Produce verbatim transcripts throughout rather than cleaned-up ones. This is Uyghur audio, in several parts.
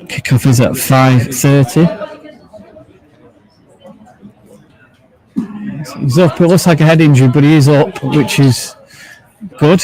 Kickoff is at five thirty. He's up. It looks like a head injury, but he is up, which is good.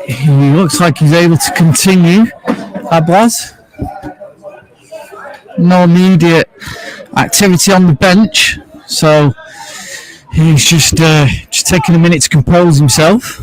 He looks like he's able to continue, Ablas. No immediate activity on the bench, so he's just uh, just taking a minute to compose himself.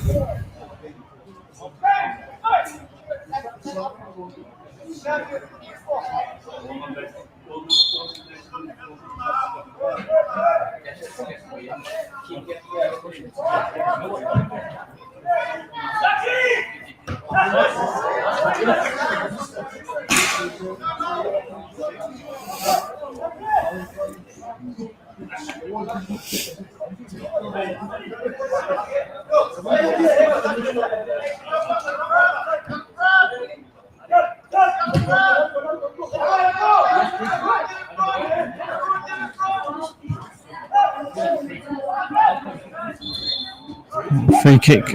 Free kick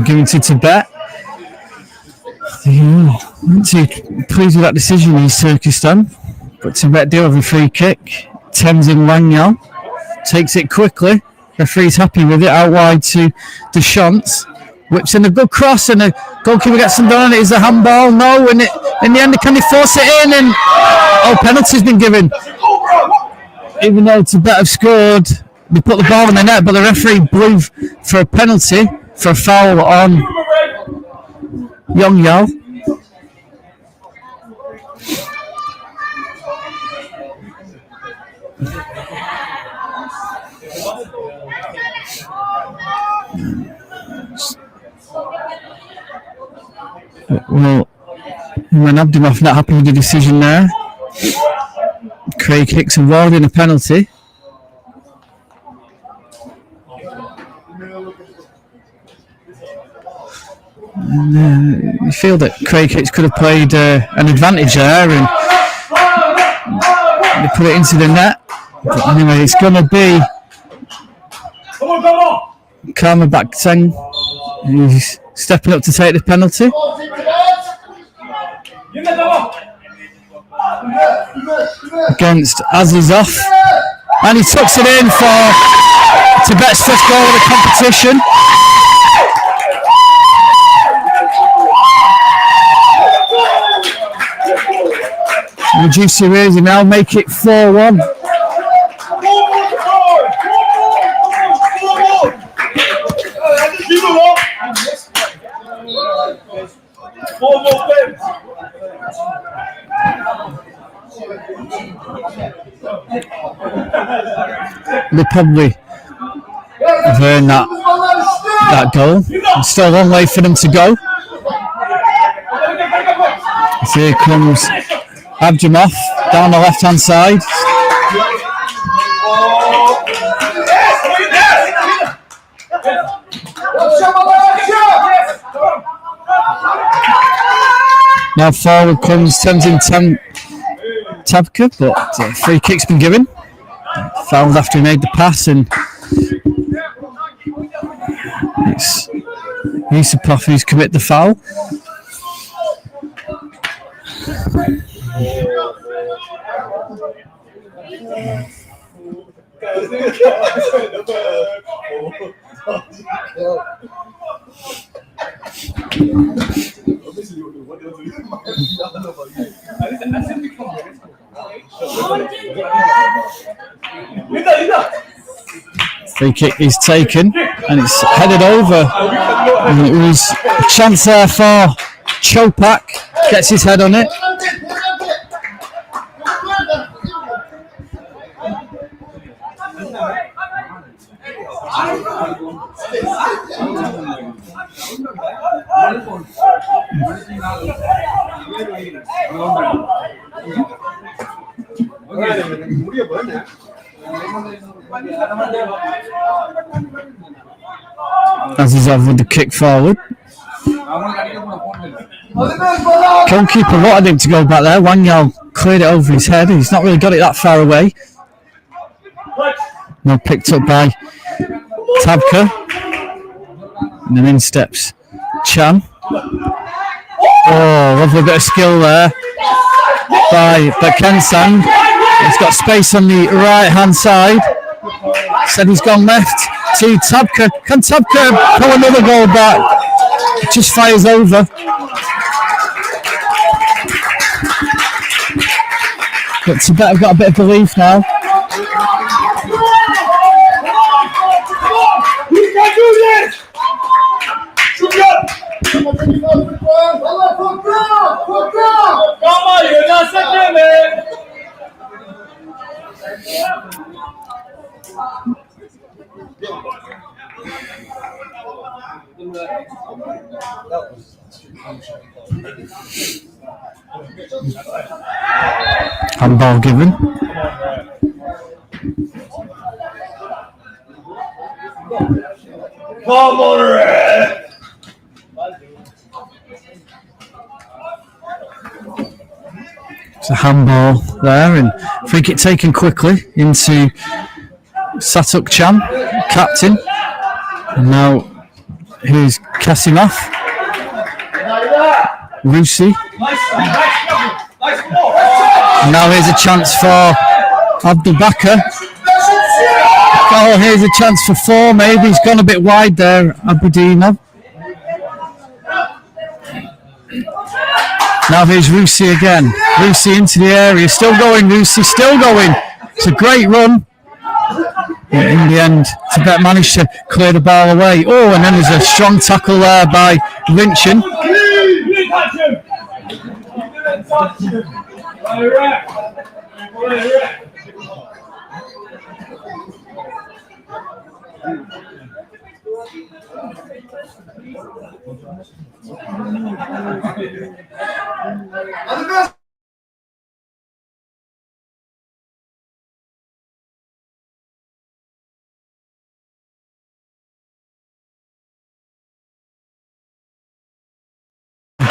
given to Tibet. Yeah, not too pleased with that decision, East Turkestan. But Tibet do have a free kick. Tenzin Wangyal takes it quickly. Referee's happy with it. Out wide to Deschamps. Whips in a good cross and the goalkeeper gets undone. It is a handball. No, and it, in the end, can he force it in? And oh, penalty's been given. Even though Tibet have scored, they put the ball in the net, but the referee blew for a penalty for a foul on Young Yao. Well, Iman Abdimov not happy with the decision there. Craig Hicks awarding a penalty. And, uh, you feel that Craig Hicks could have played uh, an advantage there and they put it into the net. But anyway, it's going to be Karma Bakseng, who's stepping up to take the penalty. Against Azizov. And he tucks it in for Tibet's first goal of the competition. Reduce the raising now, make it four one. They probably have earned that, that goal. It's still a long way for them to go. So here comes Abdimov down the left-hand side. Now forward comes Tenzin Tam- Tabka, but uh, free kick's been given. Fouled after he made the pass, and it's Yusupov who's commit the foul. Free kick is taken and it's headed over. And it was a chance there for Chopak. Gets his head on it. Azizov with the kick forward. Goalkeeper wanted him to go back there. Wang Yao cleared it over his head. He's not really got it that far away. Now picked up by Tabka. And then in steps Chan. Oh, lovely bit of skill there by Bakensang. He's got space on the right hand side. Said he's gone left to Tabka. Can Tabka pull another goal back? It just fires over. But Tibet have got a bit of belief now. Handball given. It's a handball there, and free kick taken quickly into Satuk Cham, captain. And now here's Kasimov. Rusi. Now here's a chance for Abdul Bakr. Oh, here's a chance for four, maybe. He's gone a bit wide there, Abudinov. Now here's Rusi again. Rusi into the area. Still going, Rusi, still going. It's a great run. In the end, Tibet managed to clear the ball away. Oh, and then there's a strong tackle there by Vinchin.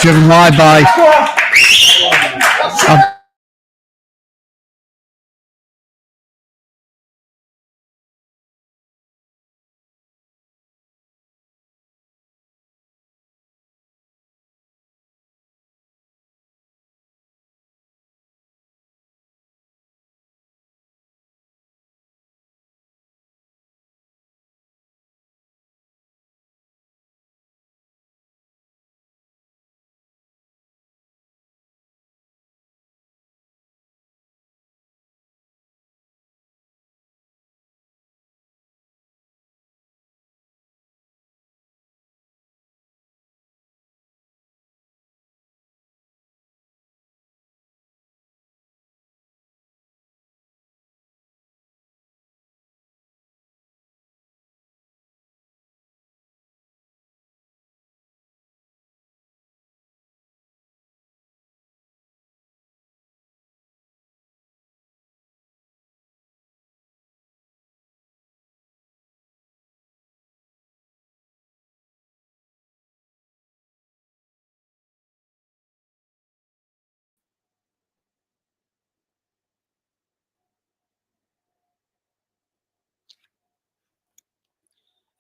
Driven wide by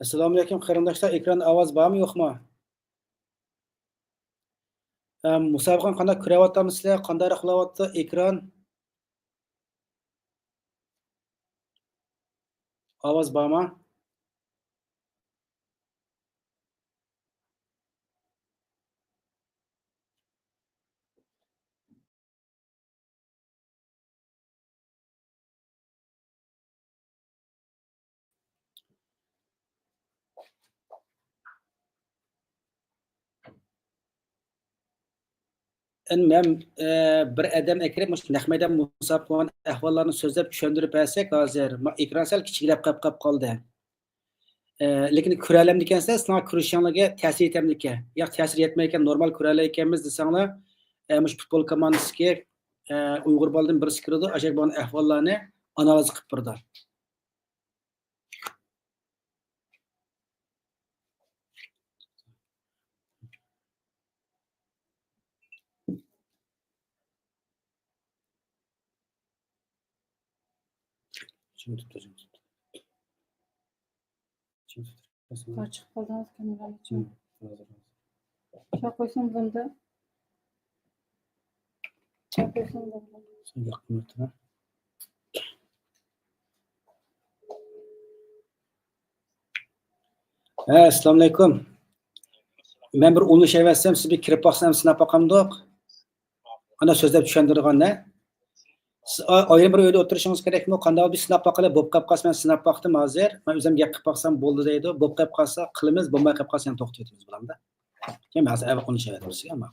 ئەسسالامۇئەلەيكۇم قېرىنداشلار، ئېكراندا ئاۋاز بارمۇ يوقمۇ؟ ئەم، مۇسابىقىنى قانداق كۆرۈۋاتامسىلەر؟ قانداقراق قىلىۋاتىدۇ ئېكران؟ ئاۋاز بارمۇ؟ ئەن مەن، ئە، بىر ئادەم ئەكىرىپ، مۇشۇ نەق مەيدان مۇسابىقە بولغان ئەھۋاللارنى سۆزلەپ چۈشەندۈرۈپ بەرسەك، ھازىر ما-، ئېكران سەل كىچىكرەك قېلىپ قاپ قالدى. ئە، لېكىن كۆرەلەمدىكەنسىلەر، سىلەر كۆرۈشۈڭلارگە تەسىر يېتەمدىكەن. ياق، تەسىر يەتمەيدىكەن، نورمال كۆرەلەيكەنمىز دېسەڭلار، ئە، مۇشۇ پۇتبول كوماندىسىدىكى، ئۇيغۇر بالىدىن بىرسى كىرىدۇ، ئاشۇ بولغان ئەھۋاللارنى ئانالىز قىلىپ بېرىدۇ. چىقىپ قالدىڭىز كامېرانى. چىقىپ قويسام بولامدۇ؟ چىقىپ قويسام بولامدۇ؟ ھە، ئەسسالامۇئەلەيكۇم. مەن بىر ئۇلىنىشىۋەتسەم، سىز بىر كىرىپ باقسام سىناپ باقامدۇق؟ ئانا سۆزلەپ چۈشەندۈرگەندە، سىز ئا-، ئايرىم بىر ئۆيدە ئولتۇرۇشىڭىز كېرەكمۇ؟ قانداق بىر سىناپ باققىلى، بولۇپ قېلىپ قالسا، مەن سىناپ باقتىم ھازىر، مەن ئۆزۈم گەپ قىلىپ باقسام بولدى دەيدۇ. بولۇپ قېلىپ قالسا قىلىمىز، بولماي قېلىپ قالسا يەنە توختىتىۋېتىمىز، بولامدۇ؟ كېيىن ھازىر ئەۋەت ئۇلىنىشىۋەتىمىز سىزگە، ئەمما.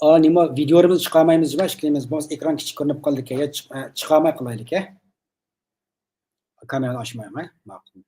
ئا، نېمە، ۋىدېئولىرىمىزنى چىقارمايمىز جۇما، ئىككىمىز. بولمىسا ئېكران كىچىك كۆرۈنۈپ قالىدىكەن. يا چىق-، ئە، چىقارماي قالايلىكەن. كامېرانى ئاچمايمەن. ماقۇل.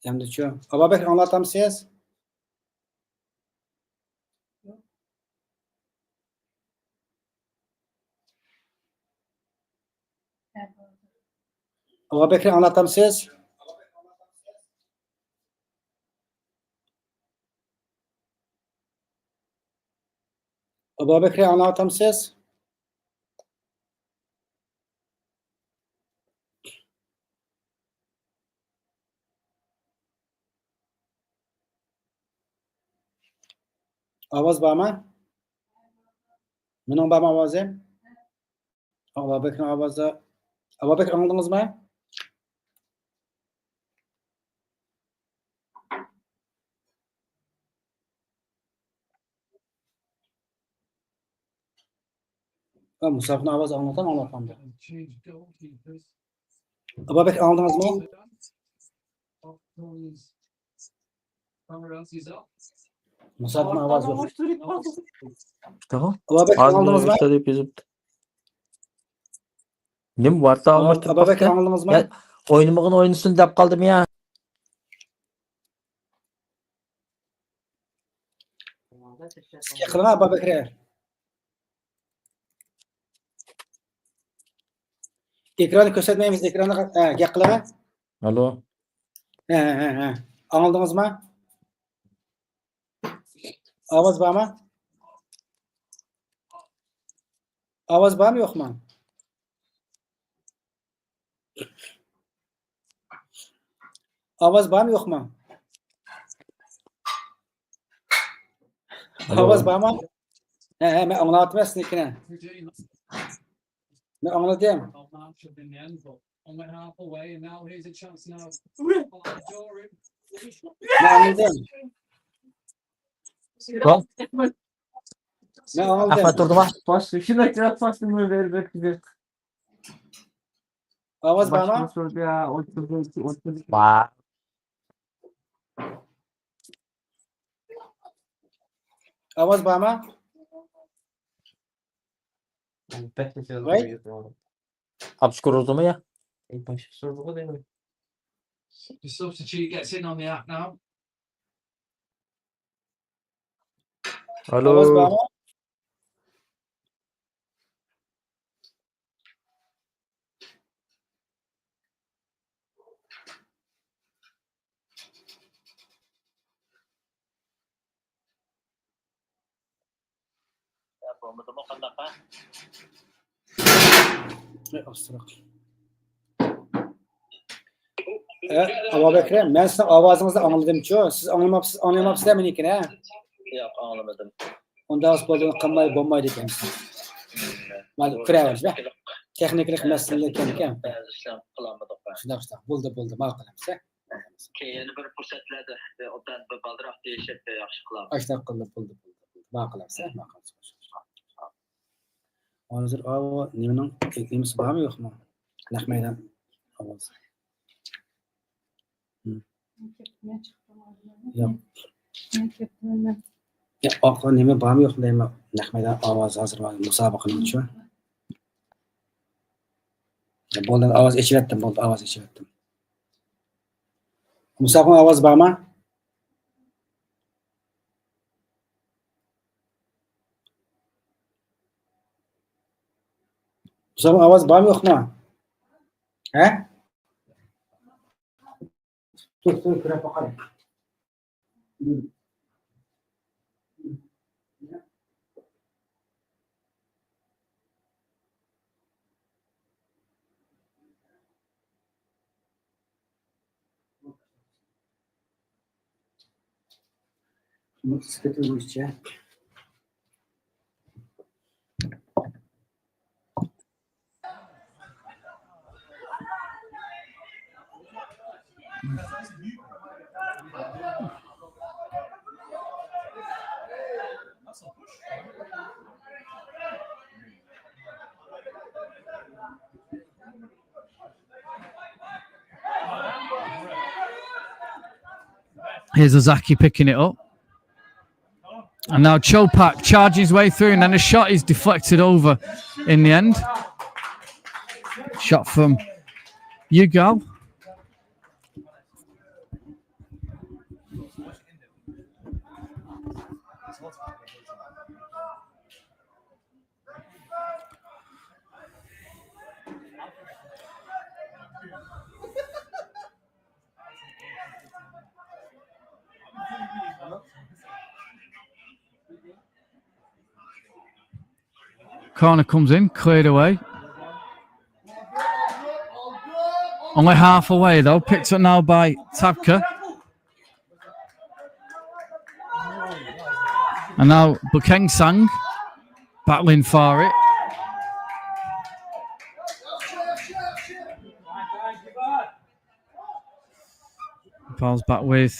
ئەمدىچۇ؟ ئابابەكرى ئاڭلىۋاتامسىز؟ ئابابەكرى ئاڭلىۋاتامسىز؟ ئابابەكرى ئاڭلاۋاتامسىز؟ ئاۋاز بارمۇ؟ مېنىڭ بارمۇ ئاۋازىم؟ ئابابەكرىنىڭ ئاۋازى. ئابابەكرى ئاڭلىدىڭىزمۇ؟ ھە، مۇساپىنىڭ ئاۋازى ئاڭلىتام، ئاڭلاتمامدۇ؟ ئابابەكرى ئاڭلىدىڭىزمۇ؟ مۇساپىنىڭ ئاۋازى يوق. تامام. ئابابەكرى ئاڭلىدىڭىزمۇ؟ نېمە ۋارتا ئالماشتۇرۇپ باقتى؟ ئابابەكرى ئاڭلىدىڭىزمۇ؟ يا، ئوينىمىغىنى ئوينىسۇن دەپ قالدىم يا. گەپ قىلىڭ، ئابابەكرى. ئېكراننى كۆرسەتمەيمىز، ئېكراننى، ھە، گەپ قىلىڭ. ئالو. ھە، ھە، ھە، ھە. ئاڭلىدىڭىزمۇ؟ ئاۋاز بارمۇ؟ ئاۋاز بارمۇ، يوقمۇ؟ ئاۋاز بارمۇ، يوقمۇ؟ ئالو. ئاۋاز بارمۇ؟ ھە، ھە، مەن ئاڭلاۋاتىمەن سىزنىڭكىنى. مەن ئاڭلىدىم. مەن ئاڭلىدىم. مەن ئاڭلىدىم. ئەخمەت تۇردىما؟ ئاۋاز بارمۇ؟ بار. ئاۋاز بارمۇ؟ ۋاي. ئابدۇشۈكۈر روزىمۇ يا؟ Substitute gets in on the app now. ئالو. ئاۋاز بارمۇ؟ بولمىدىمۇ قانداق؟ ئەي، ئاستىراق. ئە، ئابابەكرەم، مەن سىزنىڭ ئاۋازىڭىزنى ئاڭلىدىمچۇ؟ سىز ئاڭلىماپسىز، ئاڭلىماپسىز-دە مېنىڭكىنى، ھە؟ ياق، ئاڭلىمىدىم. ئۇنداق بولدى، قىلماي بولمايدۇ ئىكەن. مانا، كۆرەۋېرىمىز، ھە؟ تېخنىكىلىق مەسىلىلەر ئىكەن. بەزى ئىشلارنى قىلالمىدۇق، ھە. شۇنداق، شۇنداق. بولدى، بولدى، ماقۇل ئەمىسە. كېيىن يەنە بىر پۇرسەتلەردە ئوبدان بىر بالدۇرراق دېيىشىپ ياخشى قىلارمىز. ئاشۇنداق قىلدى، بولدى، بولدى، بولدى. ماقۇل ئەمىسە، ماقۇل. ھازىر ئاۋۇ نېمىنىڭ نېمىسى بارمۇ يوقمۇ؟ نەق مەيدان ئاۋازى. ياق. ياق، ئاقا نېمە بارمۇ يوقمۇ دەيمەن. نەق مەيدان ئاۋازى ھازىر بار، مۇسابىقىنىڭچۇ؟ بولدى، ئاۋاز ئېچىۋەتتىم، بولدى، ئاۋاز ئېچىۋەتتىم. مۇسابىقىنىڭ ئاۋازى بارمۇ؟ مۇسابىقىنىڭ ئاۋازى بارمۇ يوقمۇ؟ ھە؟ تۇر، تۇر، كىرىپ باقاي. Here's Ozaki picking it up. And now Chopak charges his way through, and then a shot is deflected over in the end. Shot from Yugal. Corner comes in, cleared away. Only half away though, picked up now by Tabka. And now Bukeng Sang battling for it. Ball's back with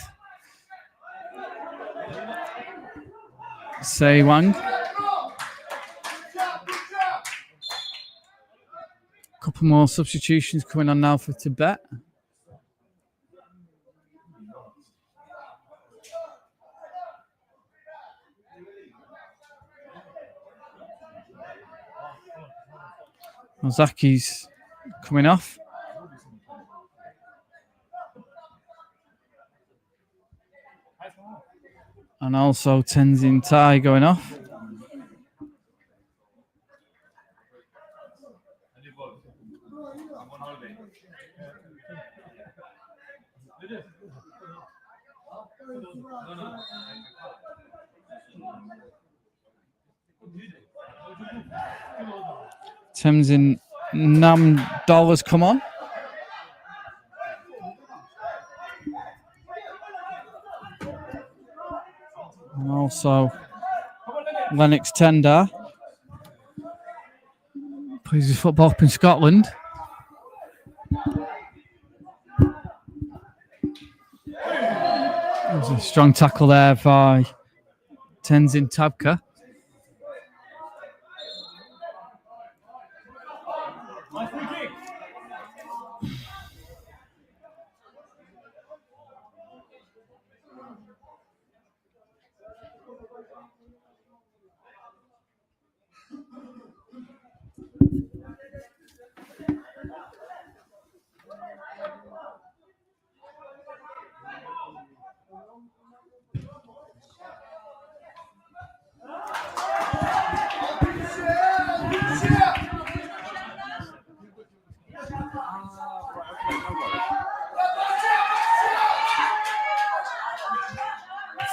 Sei Wang. Couple more substitutions coming on now for Tibet. Ozaki's coming off. And also Tenzin Tai going off. Tenzin Nam Dollars come on. And also Lennox Tendar. Plays his football up in Scotland. There's a strong tackle there by Tenzin Tabka.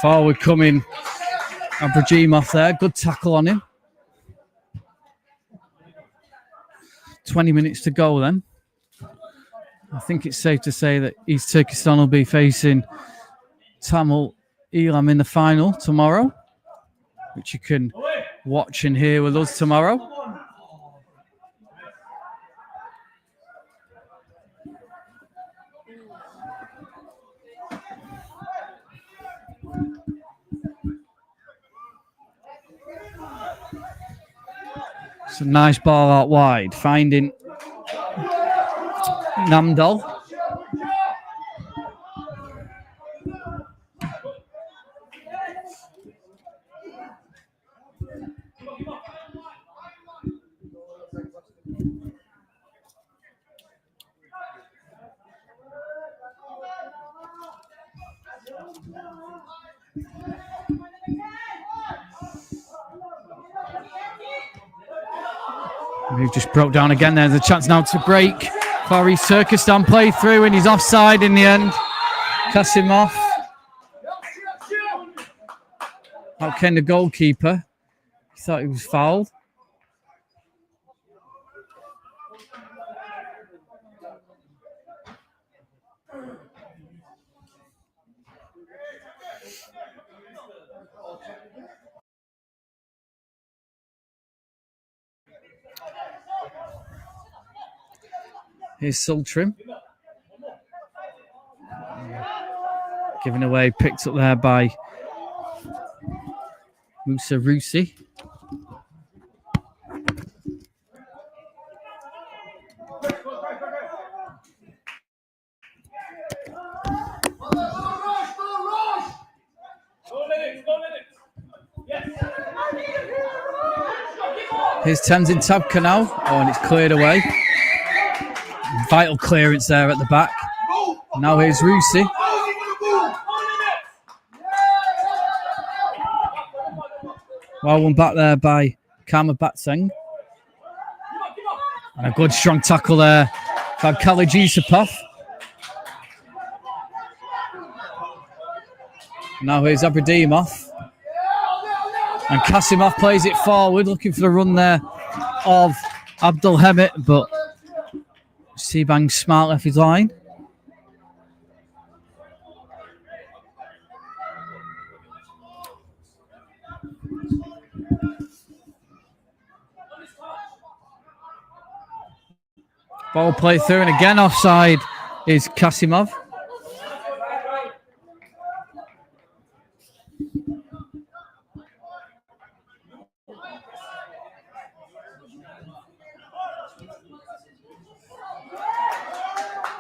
Forward coming. Ibragimov there. Good tackle on him. Twenty minutes to go then. I think it's safe to say that East Turkestan will be facing Tamil Eelam in the final tomorrow, which you can watch and hear with us tomorrow. It's a nice ball out wide, finding Namdal. He just broke down again. There's a chance now to break. Far East Turkestan play through and he's offside in the end. Kasimov. Out came the goalkeeper. He thought he was fouled. Here's Sultrim. Given away, picked up there by Musa Rusi. Here's Tenzin Tabka now. Oh, and it's cleared away. Vital clearance there at the back. Now here's Rusi. Well, won back there by Kama Batseng. And a good strong tackle there by Khalid Yusupov. Now here's Abradimov. And Kasimov plays it forward, looking for the run there of Abdul Hamid, but Sibang smart left his line. Ball play through, and again offside is Kasimov.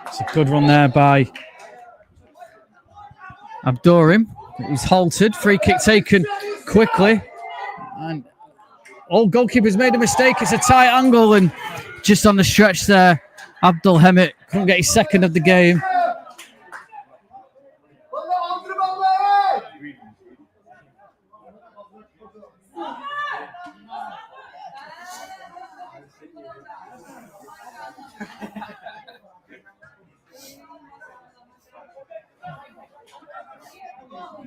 It's a good run there by Abdurim. It was halted. Free kick taken quickly. And all goalkeepers made a mistake. It's a tight angle and just on the stretch there, Abdul Hamid couldn't get his second of the game.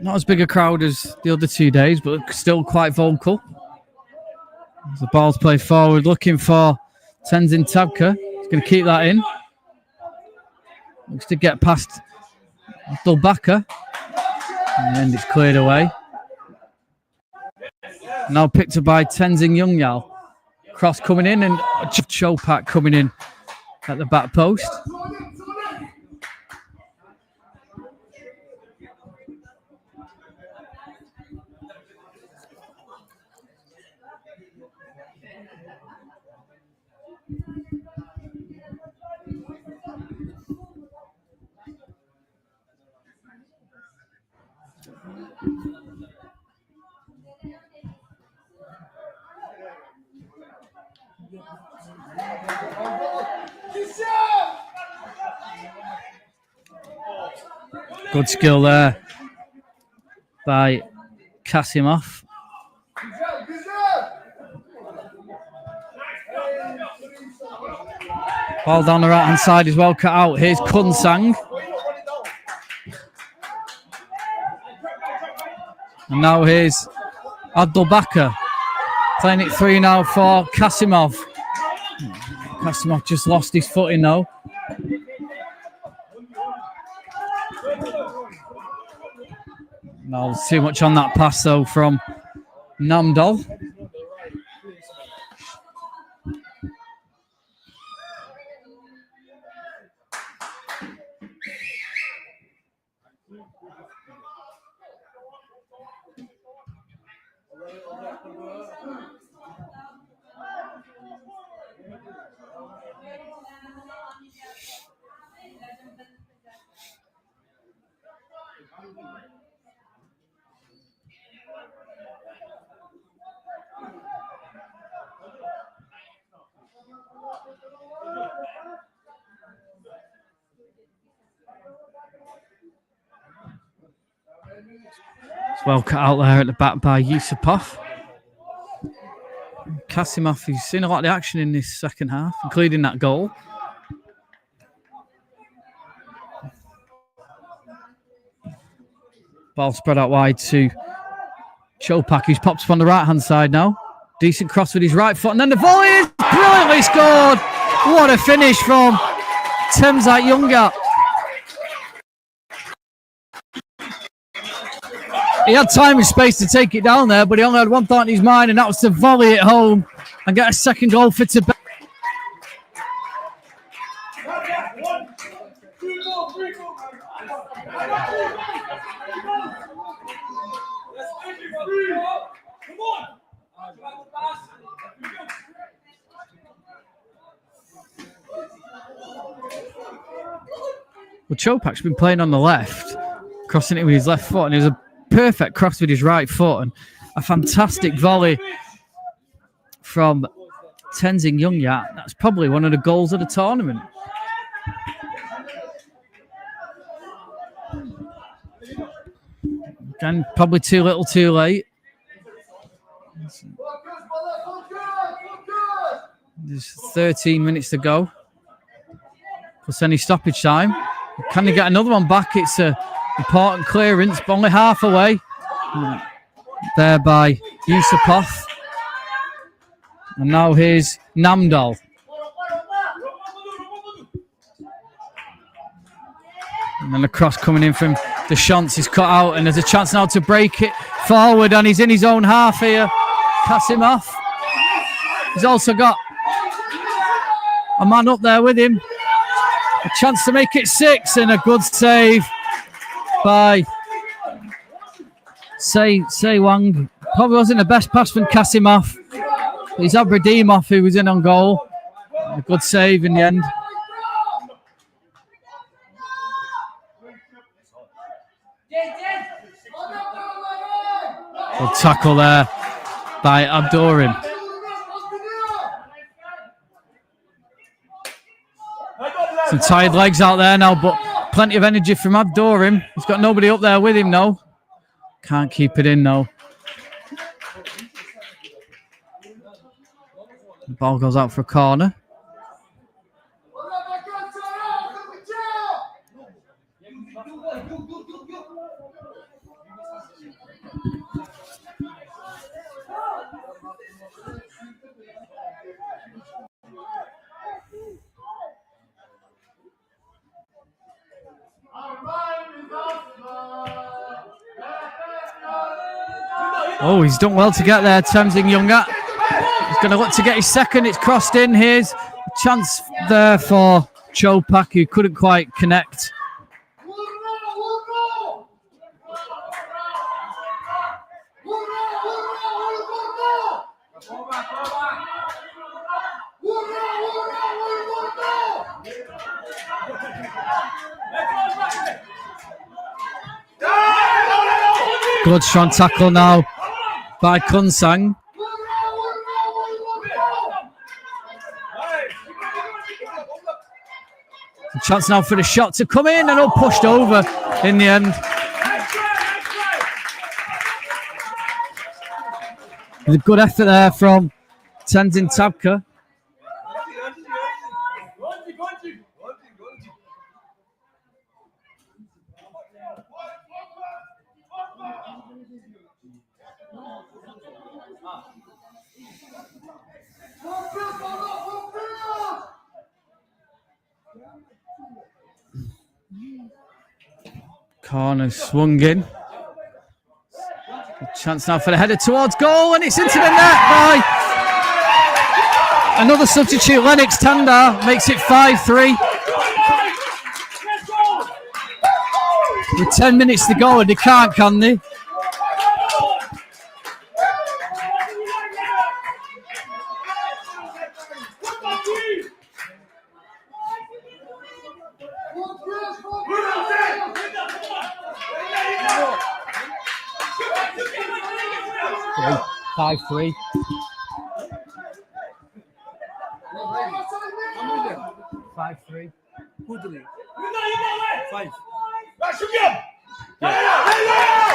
Not as big a crowd as the other two days, but still quite vocal. The ball's played forward, looking for Tenzin Tabka. He's gonna keep that in. Looks to get past Abdul Baka. And it's cleared away. Now picked up by Tenzin Yungyao. Cross coming in and Ch-, Chopak coming in at the back post. Good skill there by Kasimov. Ball down the right hand side is well cut out. Here's Kunsang. And now here's Abdulbaka. Playing it through now for Kasimov. Kasimov just lost his footing though. No, too much on that pass though from Namdal. It's well cut out there at the back by Yusupov. Kasimov, who's seen a lot of the action in this second half, including that goal. Ball spread out wide to Chopak, who's popped up on the right hand side now. Decent cross with his right foot, and then the volley is brilliantly scored. What a finish from Temzak Yunga. He had time and space to take it down there, but he only had one thought in his mind, and that was to volley it home and get a second goal for Tibet. Well, Chopak's been playing on the left, crossing it with his left foot, and it was a perfect cross with his right foot, and a fantastic volley from Tenzing Yungyat. That's probably one of the goals of the tournament. Again, probably too little, too late. There's thirteen minutes to go. Plus any stoppage time. Can they get another one back? It's a important clearance, but only half away. There by Yusupov. And now here's Namdal. And then the cross coming in from Deschamps is cut out, and there's a chance now to break it forward, and he's in his own half here. Kasimov. He's also got a man up there with him. A chance to make it six, and a good save by Sei, Sei Wang. Probably wasn't the best pass from Kasimov. But it's Abradimov who was in on goal. A good save in the end. Good tackle there by Abdurim. Some tired legs out there now, but plenty of energy from Abdurim. He's got nobody up there with him now. Can't keep it in though. The ball goes out for a corner. Oh, he's done well to get there, Tenzing Yunga. He's gonna look to get his second, it's crossed in. Here's a chance there for Chopak, who couldn't quite connect. Good strong tackle now by Kunsang. A chance now for the shot to come in and all pushed over in the end. A good effort there from Tenzin Tabka. Corner swung in. Chance now for the header towards goal, and it's into the net by another substitute. Lennox Tandar makes it five three. With ten minutes to go, and they can't, can they? Five three. Five three. Five.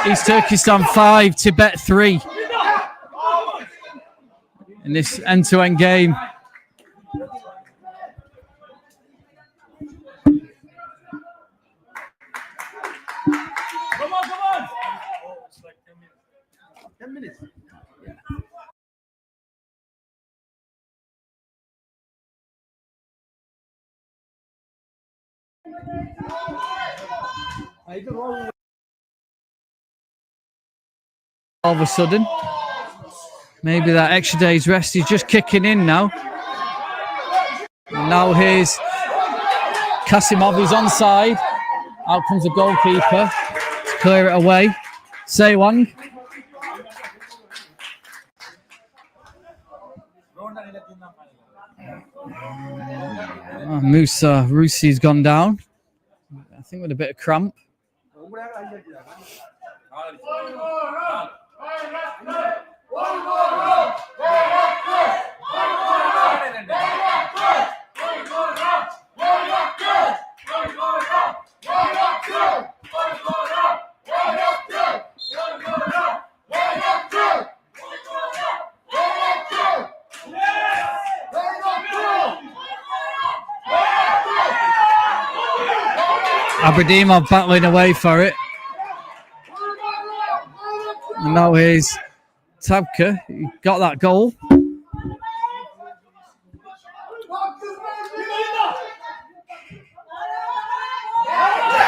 East Turkestan five, Tibet three. In this end-to-end game. All of a sudden, maybe that extra day's rest is just kicking in now. And now here's Kasimov, who's onside. Out comes the goalkeeper to clear it away. Sewang. Oh, Musa Rusi's gone down. I think with a bit of cramp. Aberdeen are battling away for it. And now here's Tabka. He got that goal.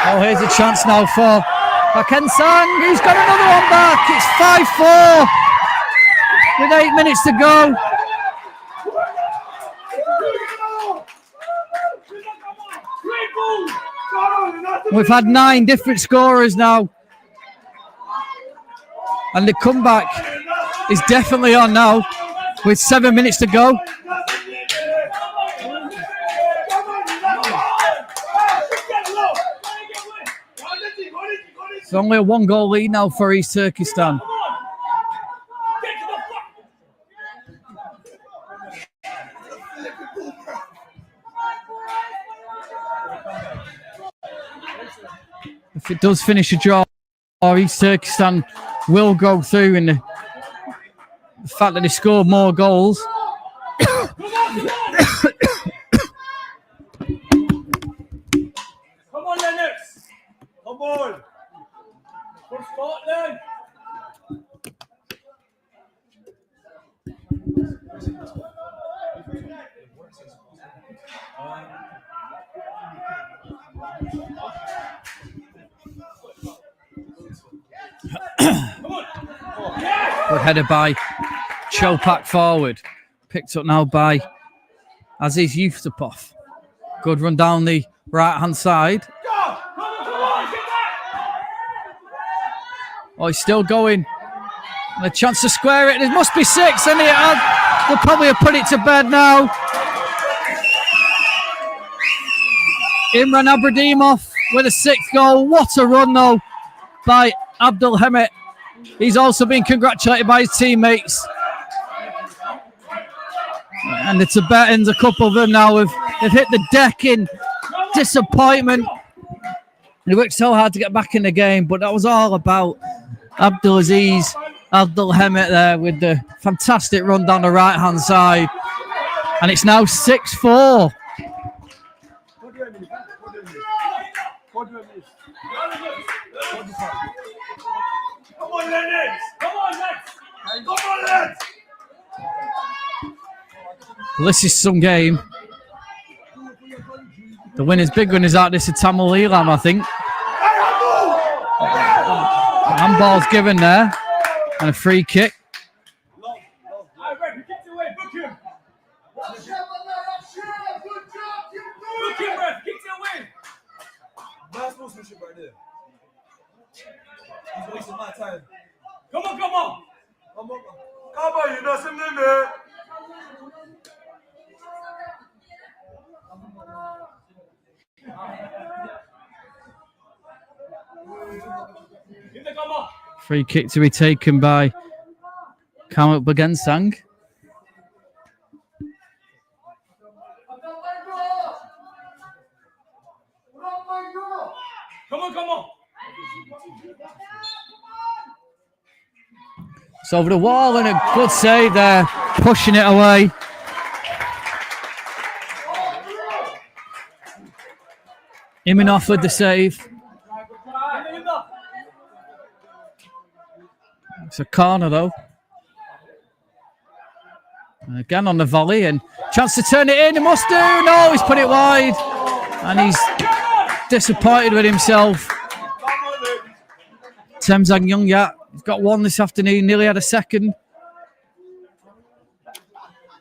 Oh, here's a chance now for Bakensang. He's got another one back. It's five four with eight minutes to go. We've had nine different scorers now. And the comeback is definitely on now, with seven minutes to go. It's only a one-goal lead now for East Turkestan. If it does finish a draw, East Turkestan will go through, and the fact that they scored more goals. Come on, Lennox! Come on! For Scotland! Good header by Chopak forward. Picked up now by Aziz Yusupov. Good run down the right-hand side. Oh, he's still going. And a chance to square it. There must be six, and he had, they'll probably have put it to bed now. Imran Abradimov with a sixth goal. What a run, though, by Abdul Hamid. He's also been congratulated by his teammates. And the Tibetans, a couple of them now, have, have hit the deck in disappointment. They worked so hard to get back in the game, but that was all about Abdulaziz Abdulhamid there with the fantastic run down the right-hand side. And it's now six four. Come on, Lennox! Come on, Lennox! Come on, Lennox! Well, this is some game. The winners, big winners out this of Tamil Elam, I think. Handball's given there. And a free kick. Nice sportsmanship right there. He's wasting my time. Come on, come on. Come on, come on, you know something, man. Free kick to be taken by Kamut Bagansang. Come on, come on. It's over the wall and a good save there, pushing it away. Iminov with the save. It's a corner though. And again on the volley and chance to turn it in. He must do. No, he's put it wide. And he's disappointed with himself. Temzang Yongya, he's got one this afternoon, nearly had a second.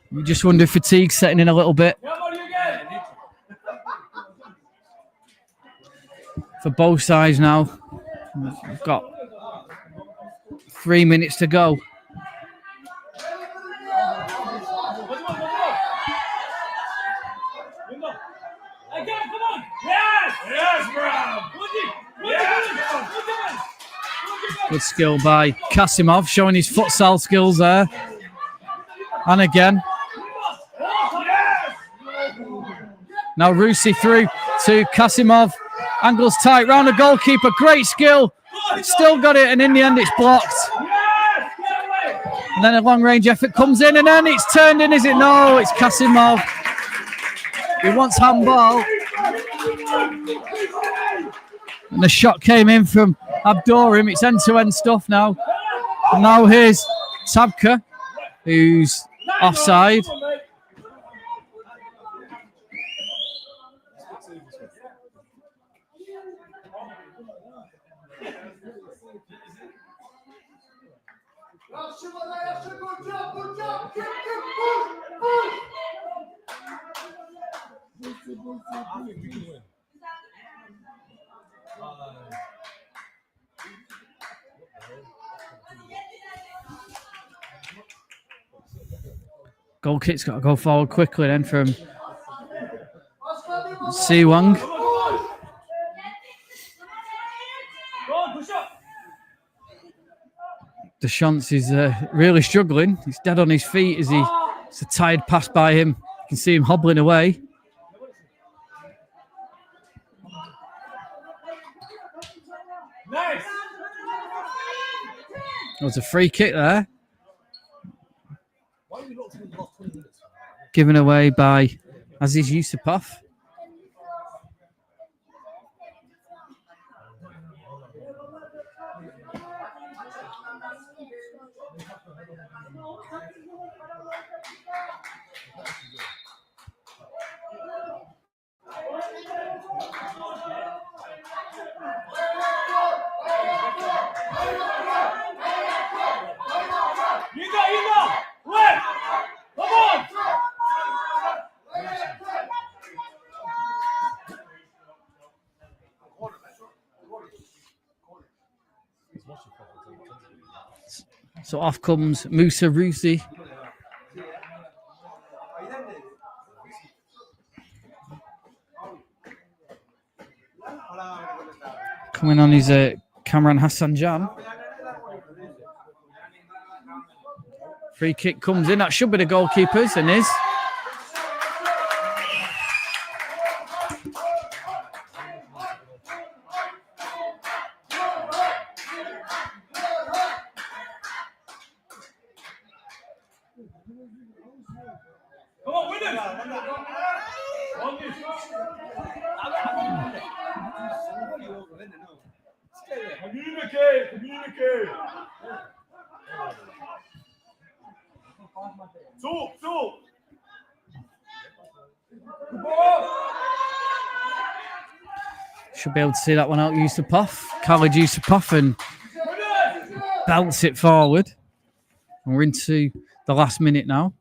We just wonder if fatigue's setting in a little bit for both sides now. We've got three minutes to go. Good skill by Kasimov, showing his futsal skills there. And again. Now Rusi through to Kasimov. Angles tight round the goalkeeper. Great skill. Still got it, and in the end, it's blocked. And then a long range effort comes in, and then it's turned in, is it? No, it's Kasimov. He wants handball. And the shot came in from Abdurim. It's end to end stuff now. And now here's Tabka, who's offside. Goal kick's got to go forward quickly then from Siwang. Deschamps is uh, really struggling. He's dead on his feet as he, it's a tired pass by him. You can see him hobbling away. Nice. That was a free kick there. Given away by Aziz Yusupov. So off comes Musa Rusi. Coming on is uh, Kamran Hassan Jan. Free kick comes in. That should be the goalkeeper's and is. Should be able to see that one out, Yusupov. Khalid Yusupov and Belts it forward. And we're into the last minute now.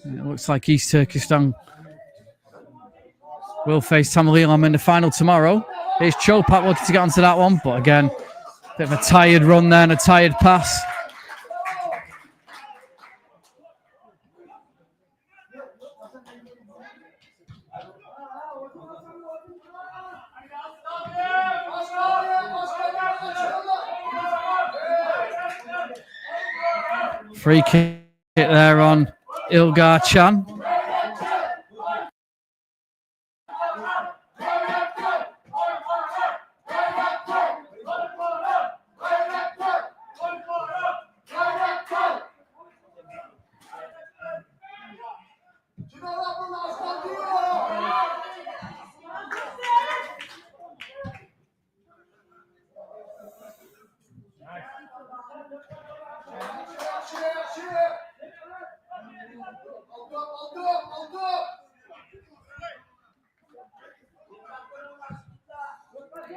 And it looks like East Turkestan will face Tamil Eelam in the final tomorrow. Here's Chopak looking to get onto that one, but again, bit of a tired run there and a tired pass. Free kick there on Ilgar Can.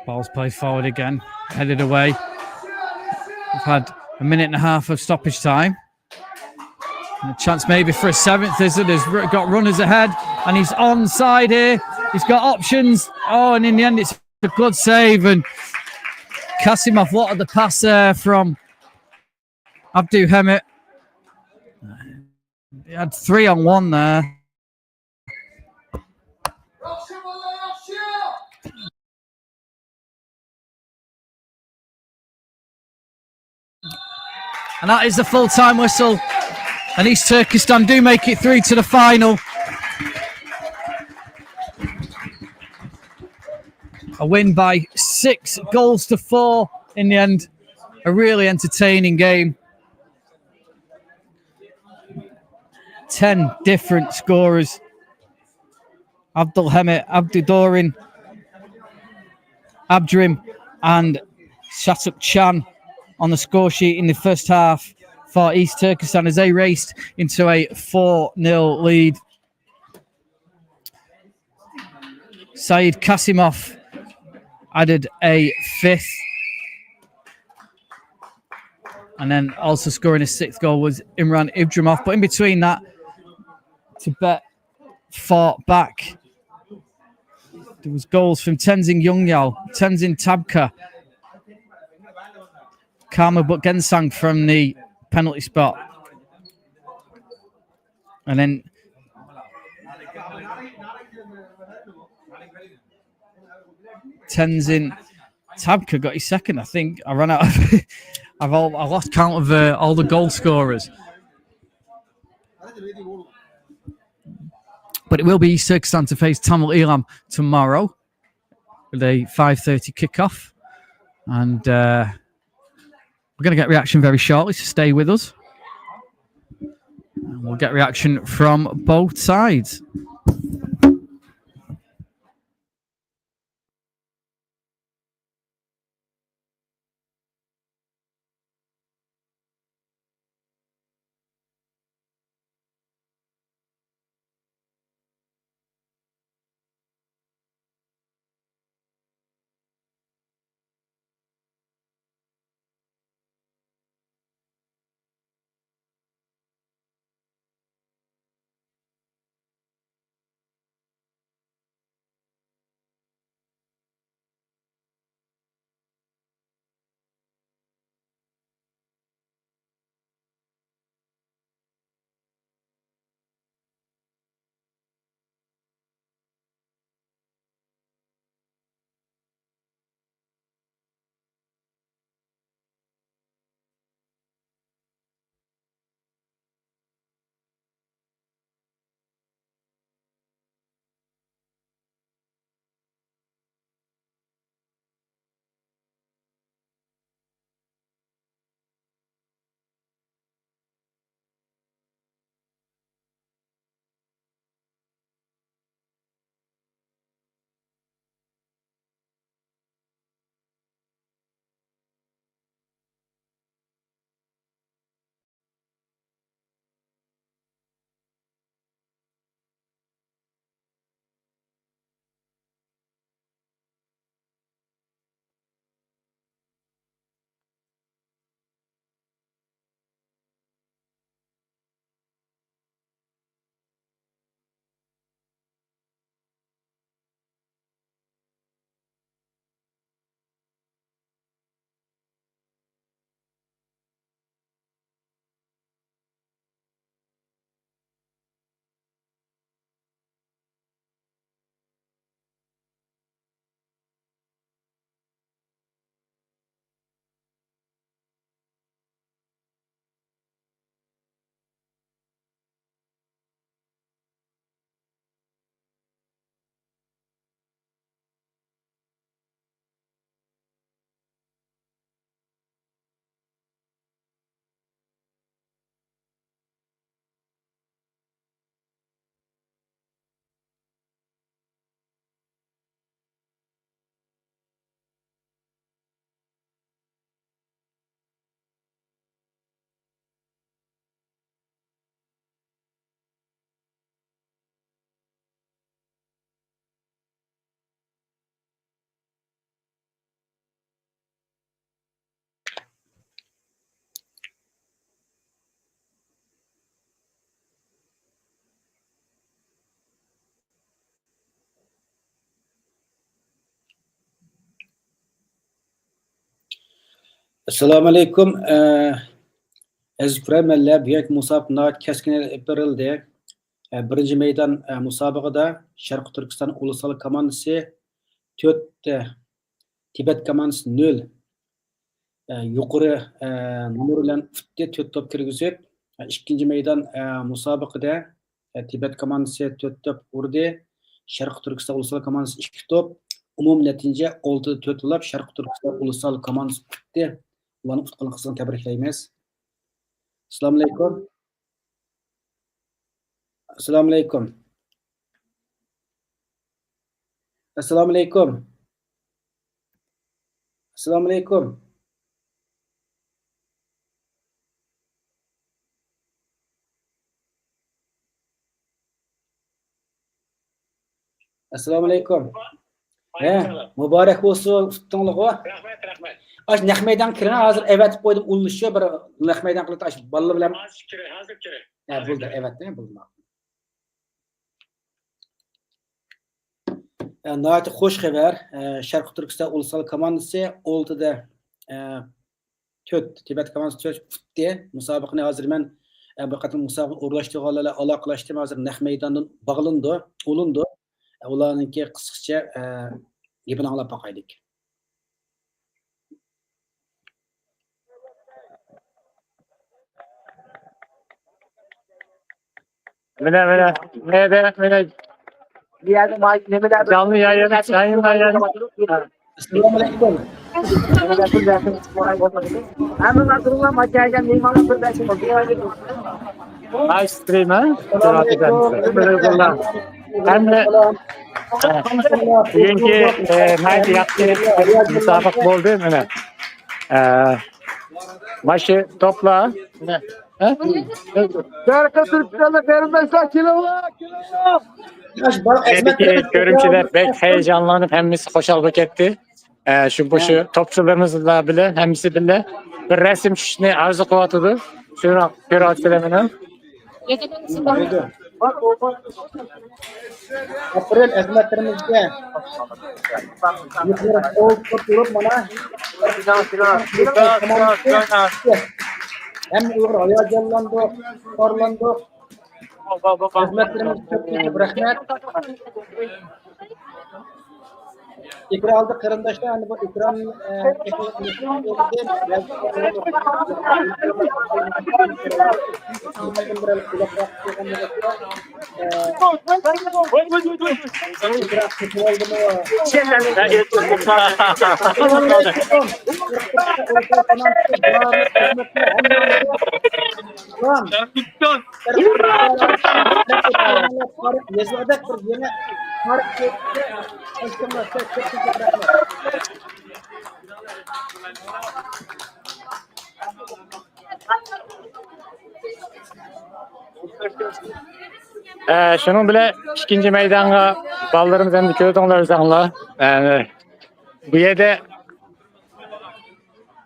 Ball's played forward again, headed away. We've had a minute and a half of stoppage time. And a chance maybe for a seventh, is it? Has got runners ahead, and he's onside here. He's got options. Oh, and in the end, it's a good save. And Kasimov, what a pass there from Abdulhamid. He had three on one there. And that is the full-time whistle. And East Turkestan do make it through to the final. A win by six goals to four in the end. A really entertaining game. Ten different scorers. Abdulhamid, Abdudorin, Abdrim, and Shatuk Chan on the score sheet in the first half for East Turkestan as they raced into a four nil lead. Saeed Kasimov added a fifth. And then also scoring a sixth goal was Imran Ibdrimov. But in between that, Tibet fought back. There was goals from Tenzin Yungyao, Tenzin Tabka, Karma Butgensang from the penalty spot. And then Tenzin Tabka got his second, I think. I ran out of, I've all, I lost count of uh, all the goal scorers. But it will be East Turkestan to face Tamil Eelam tomorrow with a five thirty kickoff. And uh, we're going to get reaction very shortly, so stay with us. And we'll get reaction from both sides. ئەسسالامۇئەلەيكۇم. ئەزىز كۆرەرمەنلەر، بۈگۈنكى مۇسابىقە ناھايىتى كەسكىن ئېلىپ بېرىلدى. ئە، بىرىنچى مەيدان، ئە، مۇسابىقىدە شەرقىي تۈركىستان ئۇلۇسلار كوماندىسى تۆت، ئە، تىبەت كوماندىسى نۆل، ئە، يۇقىرى، ئە، نومۇر بىلەن ئۇتتى، تۆت توپ كىرگۈزۈپ. ئە، ئىككىنچى مەيدان، ئە، مۇسابىقىدە، ئە، تىبەت كوماندىسى تۆت توپ ئۇردى، شەرقىي تۈركىستان ئۇلۇسلار كوماندىسى ئىككى توپ. ئومۇمىي نەتىجە ئالتىدە تۆت بولاپ، شەرقىي تۈركىستان ئۇلۇسلار كوماندىسى ئۇتتى. ئۇلارنى ئۇتقانلىقى قىزغىن تەبرىكلەيمىز. ئەسسالامۇئەلەيكۇم. ئەسسالامۇئەلەيكۇم. ئەسسالامۇئەلەيكۇم. ئەسسالامۇئەلەيكۇم. ئەسسالامۇئەلەيكۇم. ھە، مۇبارەك بولسۇن، ئۇتتۇڭلىغۇ. رەھمەت، رەھمەت. ئاش نەق مەيدانغا كىرىڭ، ھازىر ئەۋەتىپ قويدۇم، ئۇلىنىشى بىر نەق مەيدان قىلىپ، ئاش بالىلار بىلەن. ھازىر كىرە، ھازىر كىرە. ھە، بولدى، ئەۋەتتىڭ، بولدى. ئە، ناھايىتى خۇش خەۋەر. ئە، شەرقىي تۈركىستان ئۇلۇسلار كوماندىسى ئالتىدە، ئە، تۆت، تىبەت كوماندىسى تۆت ئۇتتى. مۇسابىقىنى ھازىر مەن، ئە، بىر قېتىم مۇسابىقىنى ئورۇنلاشتۇرغانلار بىلەن ئالاقىلەشتىم. ھازىر نەق مەيداندىن باغلىنىدۇ، ئۇلىنىدۇ. ئە، ئۇلارنىڭكى قىسقىچە، ئە، گېپىنى ئاڭلاپ باقايلىك. مىنە، مىنە، مىنە، مىنە. بۇ يەردە ماي-، نېمىلەر، جانلى يايىن، يايىن، يايىن. ئەسسالامۇئەلەيكۇم. ھەممىڭلار تۇرۇڭلار، ما كەلگەن مېھمانلار بىر بەشىڭىز. نايس سترىم، ھە؟ ئەسسالامۇئەلەيكۇم. ھەممە، ئە، بۈگۈنكى، ئە، نايس ياخشى مۇسابىقە بولدى، مانا. ئە، مانا شۇ توپلار. ھە؟ شەرقىي تۈركىستانلىق قېرىنداشلار، كېلىڭلار، كېلىڭلار. كۆرۈمچىلەر بەك ھاياجانلىنىپ، ھەممىسى خۇشال بولۇپ كەتتى. ئە، شۇ، بۇ، شۇ توپچىلىرىمىز بىلەن ھەممىسى بىللە بىر رەسىم چۈشۈشنى ئارزۇ قىلىۋاتىدۇ. شۇنى كۆرۈۋاتىسىلەر مانا. ئاپىرىن خىزمەتلىرىمىزگە. يۇقىرى قول تۇتۇپ تۇرۇپ مانا. ھەممە ئۇيغۇر ھاياجانلاندۇق، خۇشاللاندۇق. خىزمەتلىرىڭىز كۆپ، كۆپ رەھمەت. ئېكران ئالدى قېرىنداشلار، ئەمدى بۇ ئېكران، ئە، ئە، شۇنىڭ بىلەن ئىككىنچى مەيدانغا بالىلىرىمىز ئەمدى كۆردۈڭلار ئۆزۈڭلار. ئە، بۇ يەردە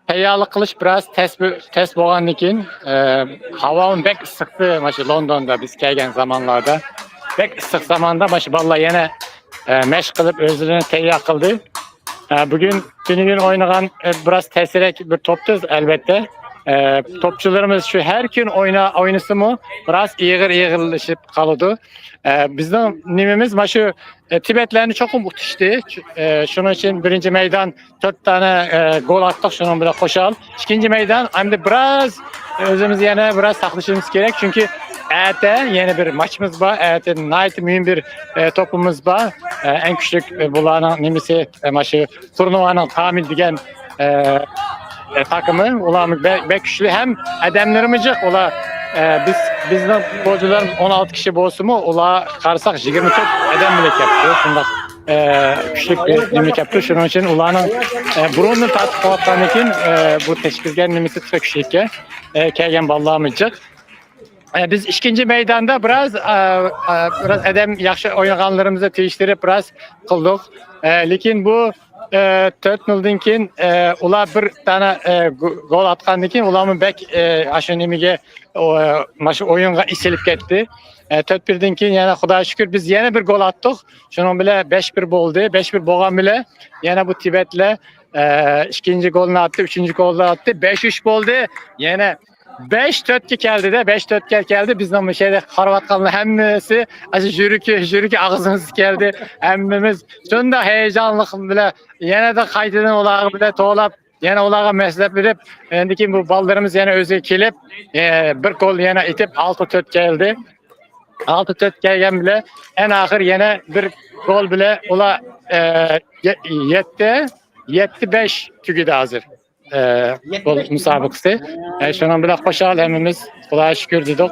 تەييارلىق قىلىش بىراز تەس، تەس بولغاندىن كېيىن، ئە، ھاۋامۇ بەك ئىسسىقتى، مانا شۇ لوندوندا بىز كەلگەن زامانلاردا. بەك ئىسسىق زاماندا مانا شۇ بالىلار يەنە، ئە، مەشىق قىلىپ ئۆزلىرىنى تەييار قىلدى. ئە، بۈگۈن تۈنۈگۈن ئوينىغان، ئە، بىراز تەسرەك بىر توپتۇز، ئەلۋەتتە. ئە، توپچىلىرىمىز شۇ ھەر كۈن ئوينا-، ئوينىسىمۇ بىراز ئېغىر ئېغىرلىشىپ قالىدۇ. ئە، بىزنىڭ نېمىمىز مانا شۇ، ئە، تىبەتلەرنى چوقۇم ئۇتۇشتى. ئە، شۇنىڭ ئۈچۈن بىرىنچى مەيدان تۆت دانە، ئە، گول ئاتتۇق، شۇنىڭ بىلەن خۇشال. ئىككىنچى مەيدان ئەمدى بىراز ئۆزىمىز يەنە بىراز ساقلىشىمىز كېرەك، چۈنكى ئەتە يەنە بىر ماتچىمىز بار، ئەتە ناھايىتى مۇھىم بىر، ئە، توپىمىز بار. ئە، ئەڭ كۈچلۈك، ئە، بۇلارنىڭ نېمىسى، ئە، مانا شۇ تۇرنىۋانىڭ تامىل دېگەن، ئە، ئە، تاكىمى، ئۇلارمۇ بەك، بەك كۈچلۈك ھەم ئادەملىرىمۇ جىق. ئۇلار، ئە، بىز، بىزنىڭ فۇتبولچىلىرىمىز ئون ئالتە كىشى بولسىمۇ، ئۇلار قارىساق يىگىرمە تۆت ئادەم بىلەن كەپتۇ. شۇنداق، ئە، كۈچلۈك، ئە، نېمە كەپتۇ. شۇنىڭ ئۈچۈن ئۇلارنىڭ، ئە، بۇرۇندىن تارتىپ قىلىۋاتقاندىن كېيىن، ئە، بۇ تەشكىلگەن نېمىسى تېخى كۈچلۈككە، ئە، كەلگەن بالىلارمۇ جىق. ئە، بىز ئىككىنچى مەيداندا بىراز، ئە، ئە، بىراز ئادەم ياخشى ئوينىغانلىرىمىزنى تېگىشتۈرۈپ بىراز قىلدۇق. ئە، لېكىن بۇ، ئە، تۆت نولدىن كېيىن، ئە، ئۇلار بىر دانە، ئە، گو-، گول ئاتقاندىن كېيىن ئۇلارمۇ بەك، ئە، ئاشۇ نېمىگە، ئو-، مانا شۇ ئويۇنغا ئېسىلىپ كەتتى. ئە، تۆت بىردىن كېيىن يەنە خۇداغا شۈكۈر بىز يەنە بىر گول ئاتتۇق. شۇنىڭ بىلەن بەش بىر بولدى. بەش بىر بولغان بىلەن يەنە بۇ تىبەتلەر ئە، ئىككىنچى گولنى ئاتتى، ئۈچىنچى گولنى ئاتتى. بەش ئۈچ بولدى. يەنە بەش تۆتكە كەلدى-دە، بەش تۆتكە كەلدى. بىزنىڭ بۇ شەيدە قاراۋاتقانلار ھەممىسى ئاشۇ يۈرىكى، يۈرىكى ئاغزىمىزغا كەلدى. ھەممىمىز شۇنداق ھاياجانلىق بىلەن يەنە قايتىدىن ئۇلارغا بىلەن توۋلاپ، يەنە ئۇلارغا مەسلىھەت بېرىپ، ئاندىن كېيىن بۇ بالىلىرىمىز يەنە ئۆزىگە كېلىپ، ئە، بىر گول يەنە ئېتىپ، ئالتە تۆت كەلدى. ئالتە تۆت كەلگەن بىلەن، ئەڭ ئاخىر يەنە بىر گول بىلەن ئۇلار، ئە، يە-، يەتتە، يەتتە بەش تۈگىدى ھازىر. ئە، گول مۇسابىقىسى. ئە، شۇنىڭ بىلەن خۇشال ھەممىمىز، خۇداغا شۈكۈر دېدۇق.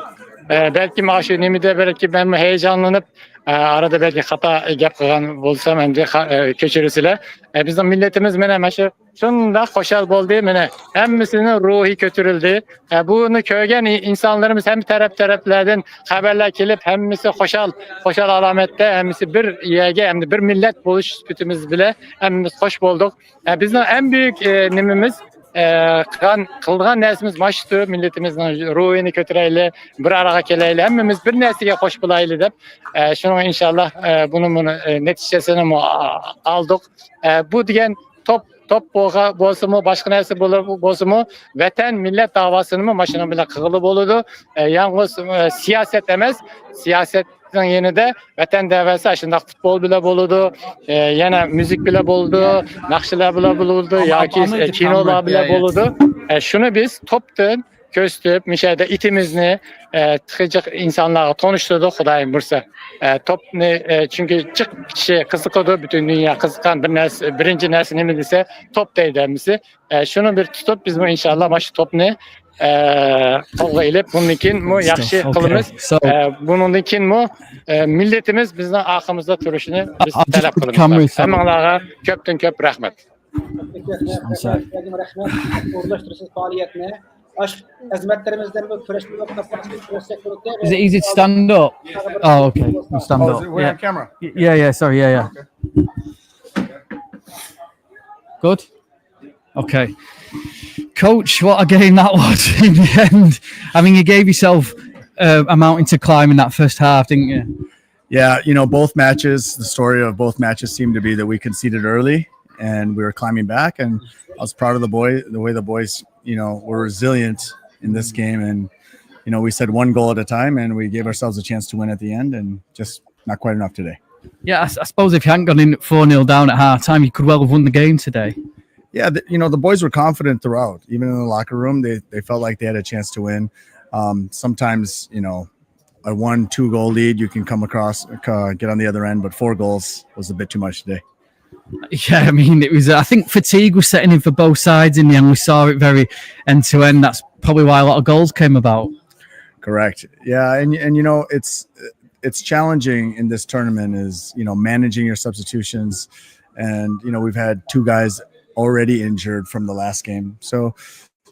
ئە، بەلكىم ئاشۇ نېمىدە بەلكى مەنمۇ ھاياجانلىنىپ، ئە، ئارىدا بەلكى خاتا گەپ قىلغان بولسام، ئەمدى خا-، ئە، كەچۈرىسىلەر. ئە، بىزنىڭ مىللىتىمىز مانا، مانا شۇ شۇنداق خۇشال بولدى، مانا ھەممىسىنىڭ روھى كۆتۈرۈلدى. ئە، بۇنى كۆرگەن ئىنسانلىرىمىز ھەممە تەرەپ-تەرەپلەردىن خەۋەرلەر كېلىپ، ھەممىسى خۇشال، خۇشال ئالامەتتە، ھەممىسى بىر يەرگە، ھەمدە بىر مىللەت بولۇش سۈپىتىمىز بىلەن ھەممىمىز خۇش بولدۇق. ئە، بىزنىڭ ئەڭ بۈيۈك، ئە، نېمىمىز، ئە، قىلغان، قىلىدىغان نەرسىمىز ماشۇدۇر، مىللىتىمىزنىڭ روھىنى كۆتۈرەيلى، بىر ئارىغا كېلەيلى، ھەممىمىز بىر نەرسىگە خۇش بولايلى دەپ، ئە، شۇنىڭ ئىنشاللا، ئە، بۇنى، بۇنى، ئە، نەتىجىسىنىمۇ ئالدۇق. ئە، بۇ دېگەن توپ، توپ بولغا-، بولسىمۇ، باشقا نەرسە بولۇر-، بولسىمۇ، ۋەتەن، مىللەت داۋاسىنىمۇ ماشۇنىڭ بىلەن قىلغىلى بولىدۇ. ئە، يالغۇز، ئە، سىياسەت ئەمەس، سىياسەتنىڭ يېنىدا ۋەتەن دەۋاسى ئاشۇنداق پۇتبول بىلەن بولىدۇ، ئە، يەنە مۇزىكا بىلەن بولىدۇ، ناخشىلار بىلەن بولىدۇ، ياكى، ئە، كىنولار بىلەن بولىدۇ. ئە، شۇنى بىز توپتىن كۆرسىتىپ، مۇشۇ يەردە ئىتىمىزنى، ئە، تېخىچە ئىنسانلارغا تونۇشتۇردۇق، خۇدايىم بۇيرۇسا. ئە، توپنى، ئە، چۈنكى جىق كىشى قىزىقىدۇ، پۈتۈن دۇنيا قىزىققان بىر نەرسە، بىرىنچى نەرسە نېمە دېسە، توپ دەيدۇ ھەممىسى. ئە، شۇنى بىر تۇتۇپ، بىزمۇ ئىنشاللا مانا شۇ توپنى، ئە، قولغا ئېلىپ، بۇندىن كېيىنمۇ ياخشى قىلىمىز. ئە، بۇنىڭدىن كېيىنمۇ، ئە، مىللىتىمىز بىزنىڭ ئارقىمىزدا تۇرۇشىنى بىز تەلەپ قىلىمىز. ھەممىڭلارغا كۆپتىن كۆپ رەھمەت. رەھمەت، رەھمەت، رەھمەت. ئورۇنلاشتۇرىسىز پائالىيەتنى. ئاشۇ خىزمەتلىرىمىزدىن بۇ كۈرەشنى كۈرەشسەك بولىدۇ. Is it easy to stand up? Oh, okay. You stand up. Yeah, yeah, sorry, yeah, yeah. Good? Okay. Coach, what a game that was in the end. I mean, you gave yourself uh, a mountain to climb in that first half, didn't you? Yeah, you know, both matches, the story of both matches seemed to be that we conceded early and we were climbing back. And I was proud of the boy, the way the boys, you know, were resilient in this game. And, you know, we said one goal at a time and we gave ourselves a chance to win at the end and just not quite enough today. Yeah, I, I suppose if you hadn't gone in four nil down at half time, you could well have won the game today. Yeah, the, you know, the boys were confident throughout. Even in the locker room, they, they felt like they had a chance to win. Um, sometimes, you know, a one, two goal lead, you can come across, uh, get on the other end, but four goals was a bit too much today. Yeah, I mean, it was. I think fatigue was setting in for both sides in the end. We saw it very end to end. That's probably why a lot of goals came about. Correct. Yeah, and and you know it's it's challenging in this tournament is you know managing your substitutions, and you know we've had two guys already injured from the last game. So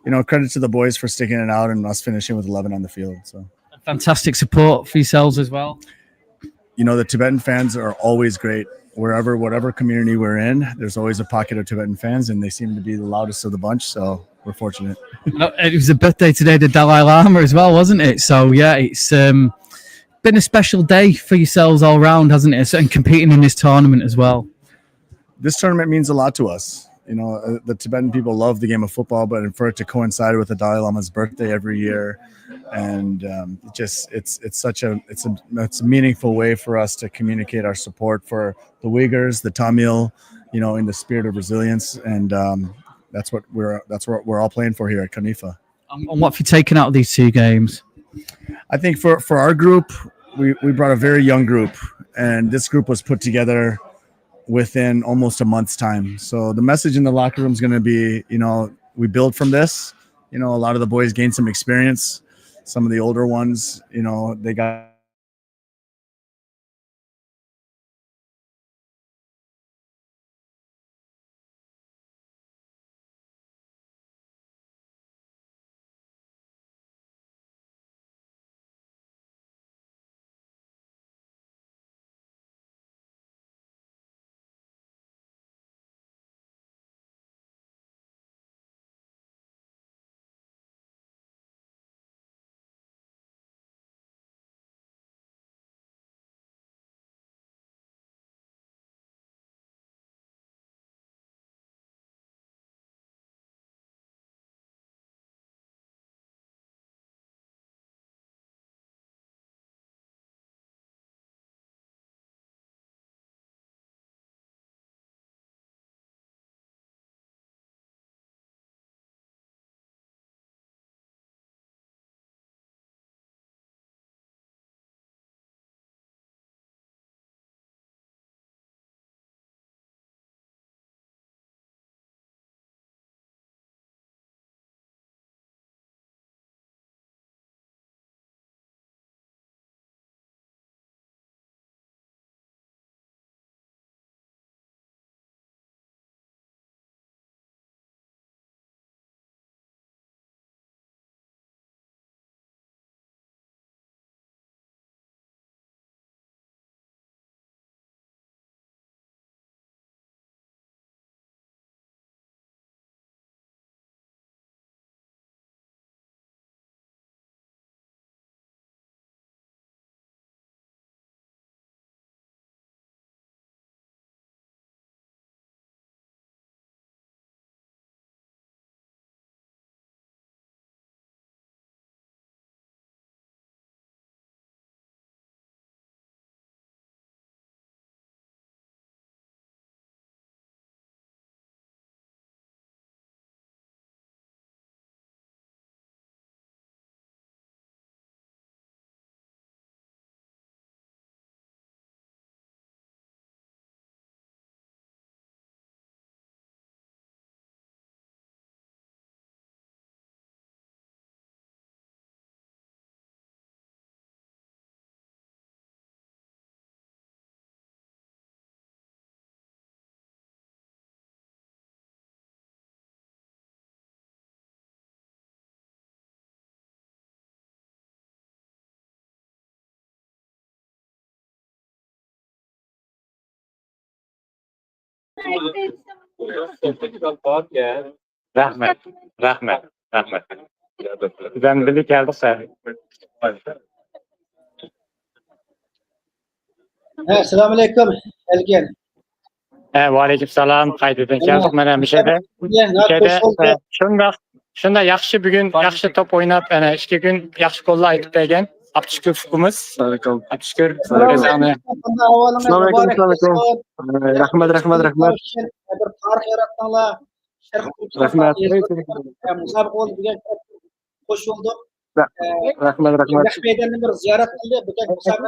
you know, credit to the boys for sticking it out and us finishing with eleven on the field. So fantastic support for yourselves as well. You know, the Tibetan fans are always great. Wherever, whatever community we're in, there's always a pocket of Tibetan fans, and they seem to be the loudest of the bunch. So we're fortunate. No, it was the birthday today of the Dalai Lama as well, wasn't it? So yeah, it's um, been a special day for yourselves all round, hasn't it? And competing in this tournament as well. This tournament means a lot to us. You know, uh, the Tibetan people love the game of football, but for it to coincide with the Dalai Lama's birthday every year, and um, it just it's it's such a it's a it's a meaningful way for us to communicate our support for the Uyghurs, the Tamil, you know, in the spirit of resilience, and um, that's what we're that's what we're all playing for here at Khalifa. And, and what have you taken out of these two games? I think for for our group, we we brought a very young group, and this group was put together within almost a month's time. So the message in the locker room is going to be, you know, we build from this. You know, a lot of the boys gained some experience. Some of the older ones, you know, they got رەھمەت، رەھمەت، رەھمەت. بىلەن بىللە كەلدۇق سەن. ئەسسالامۇ ئەلەيكۇم. كەلگەن. ھە، ۋەئەلەيكۇم سالام. قايتىدىن كەلدۇق. مانا مۇشۇ يەردە، مۇشۇ يەردە، ھە، شۇنداق، شۇنداق ياخشى بۈگۈن، ياخشى توپ ئويناپ، ئەنە ئىككى كۈن ياخشى گوللار ئېتىپ بەرگەن ئابدۇشۈكۈر ئۇكىمىز. ئابدۇشۈكۈر. ئەسسالامۇ ئەلەيكۇم. ئەسسالامۇ ئەلەيكۇم. رەھمەت، رەھمەت، رەھمەت. بىر تارىخ ياراتتىڭلار. شەرق تۈركىستان رەھمەت. مۇسابىقە بولدى دېگەن خوش بولدۇق. رەھمەت، رەھمەت. نەق مەيداننى بىر زىيارەت قىلدى. بۈگۈن مۇسابىقە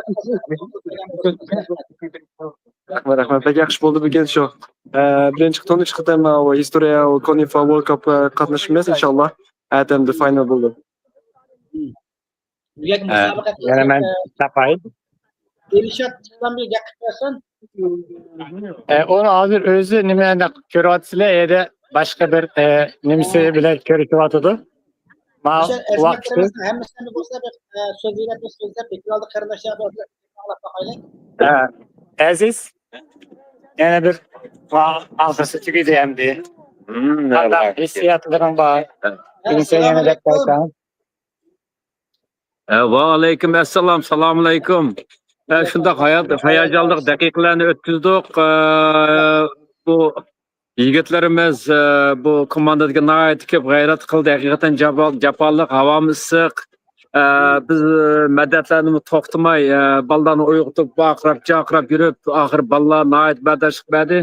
رەھمەت، رەھمەت. بەك ياخشى بولدى بۈگۈن شۇ. ئە، بىرىنچى تۇنجى قېتىم ئۇ ھىستورىيە، ئۇ كونىفا ۋورلد كاپ، ئە، قاتنىشىمىز ئىنشاللا. ئەتەمدە فاينال بولدى. بۈگۈن مۇسابىقە يەنە مەن تاپاي. ئىلشات ئىسلام بىر گەپ قىلىپ بەرسۇن. ئە، ئۇنى ھازىر ئۆزى نېمە كۆرۈۋاتىسىلەر، ئەيدە باشقا بىر، ئە، نېمىسى بىلەن كۆرۈشۈۋاتىدۇ. ما ئىلشات ۋاقتى. ئەزىمەتلىرىمىزنىڭ ھەممىسىنى بولسا بىر، ئە، سۆزلەپ، سۆزلەپ، ئېكراندا قېرىنداشلار بىر ئاڭلاپ باقايلى. ئە، ئەزىز، يەنە بىر ۋا-، ئاخىرسى تۈگىدى ئەمدى. قانداق ھېسسىياتلىرىڭ بار؟ بۈگۈن سەن يەنە دەپ قويساڭ. ئە، ۋەئەلەيكۇم ئەسسالام، سالامۇئەلەيكۇم. ئە، شۇنداق ھايات، ھاياجانلىق دەقىقىلەرنى ئۆتكۈزدۇق. ئە، بۇ يىگىتلىرىمىز، ئە، بۇ كوماندىدىكى ناھايىتى كۆپ غەيرەت قىلدى. ھەقىقەتەن جاپا-، جاپالىق، ھاۋامۇ ئىسسىق. ئە، بىز، ئە، مەدەتلەرنىمۇ توختىماي، ئە، بالىلارنى ئويغىتىپ، ۋارقىراپ، جارقىراپ يۈرۈپ، ئاخىرى بالىلار ناھايىتى بەرداشلىق بەردى.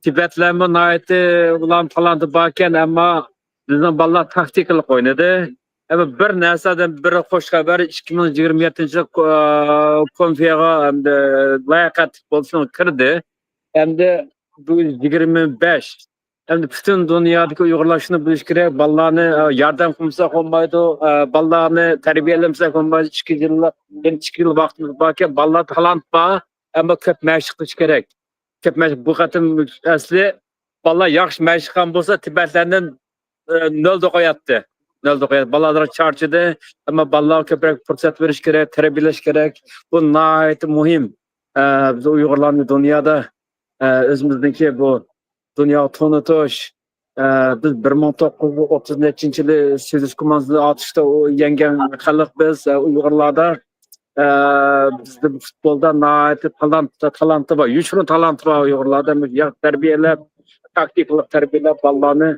تىبەتلەرمۇ ناھايىتى ئۇلارنىڭ تالانتى باركەن، ئەمما بىزنىڭ بالىلار تاكتىكىلىق ئوينىدى. ئەمما بىر نەرسىدىن بىر خوش خەۋەر، ئىككى مىڭ يىگىرمە يەتتىنچى يىل، ئە، كونفىغا ئەمدى لاياقەتلىك بولسىمۇ كىردى. ئەمدى بۈگۈن يىگىرمە بەش. ئەمدى پۈتۈن دۇنيادىكى ئۇيغۇرلار شۇنى بىلىشى كېرەك، بالىلارنى، ئە، ياردەم قىلمىساق بولمايدۇ، ئە، بالىلارنى تەربىيەلىمىسەك بولمايدۇ. ئىككى يىل، يەنە ئىككى يىل ۋاقتىمىز باركەن، بالىلار تالانت بار، ئەمما كۆپ مەشىق قىلىش كېرەك. كۆپ مەشىق، بۇ قېتىم ئەسلى بالىلار ياخشى مەشىق قىلغان بولسا، تىبەتلەرنى، ئە، نۆلدە قوياتتى. نۆلدە قوياتتى. بالىلار چارچىدى. ئەمما بالىلارغا كۆپرەك پۇرسەت بېرىش كېرەك، تەربىيەلەش كېرەك. بۇ ناھايىتى مۇھىم. ئە، بىز ئۇيغۇرلارنى دۇنيادا، ئە، ئۆزىمىزنىڭكى بۇ دۇنياغا تونۇتۇش. ئە، بىز بىر مىڭ توققۇز يۈز ئوتتۇز نەچچىنچى يىلى سېزىس كوماندىسىنى ئاتۇشتا ئۇ يەڭگەن خەلق بىز، ئە، ئۇيغۇرلاردا. ئە، بىزدە پۇتبولدا ناھايىتى تالانت، تالانتى بار، يوشۇرۇن تالانتى بار ئۇيغۇرلاردا. ياخشى تەربىيەلەپ، تاكتىكىلىق تەربىيەلەپ بالىلارنى،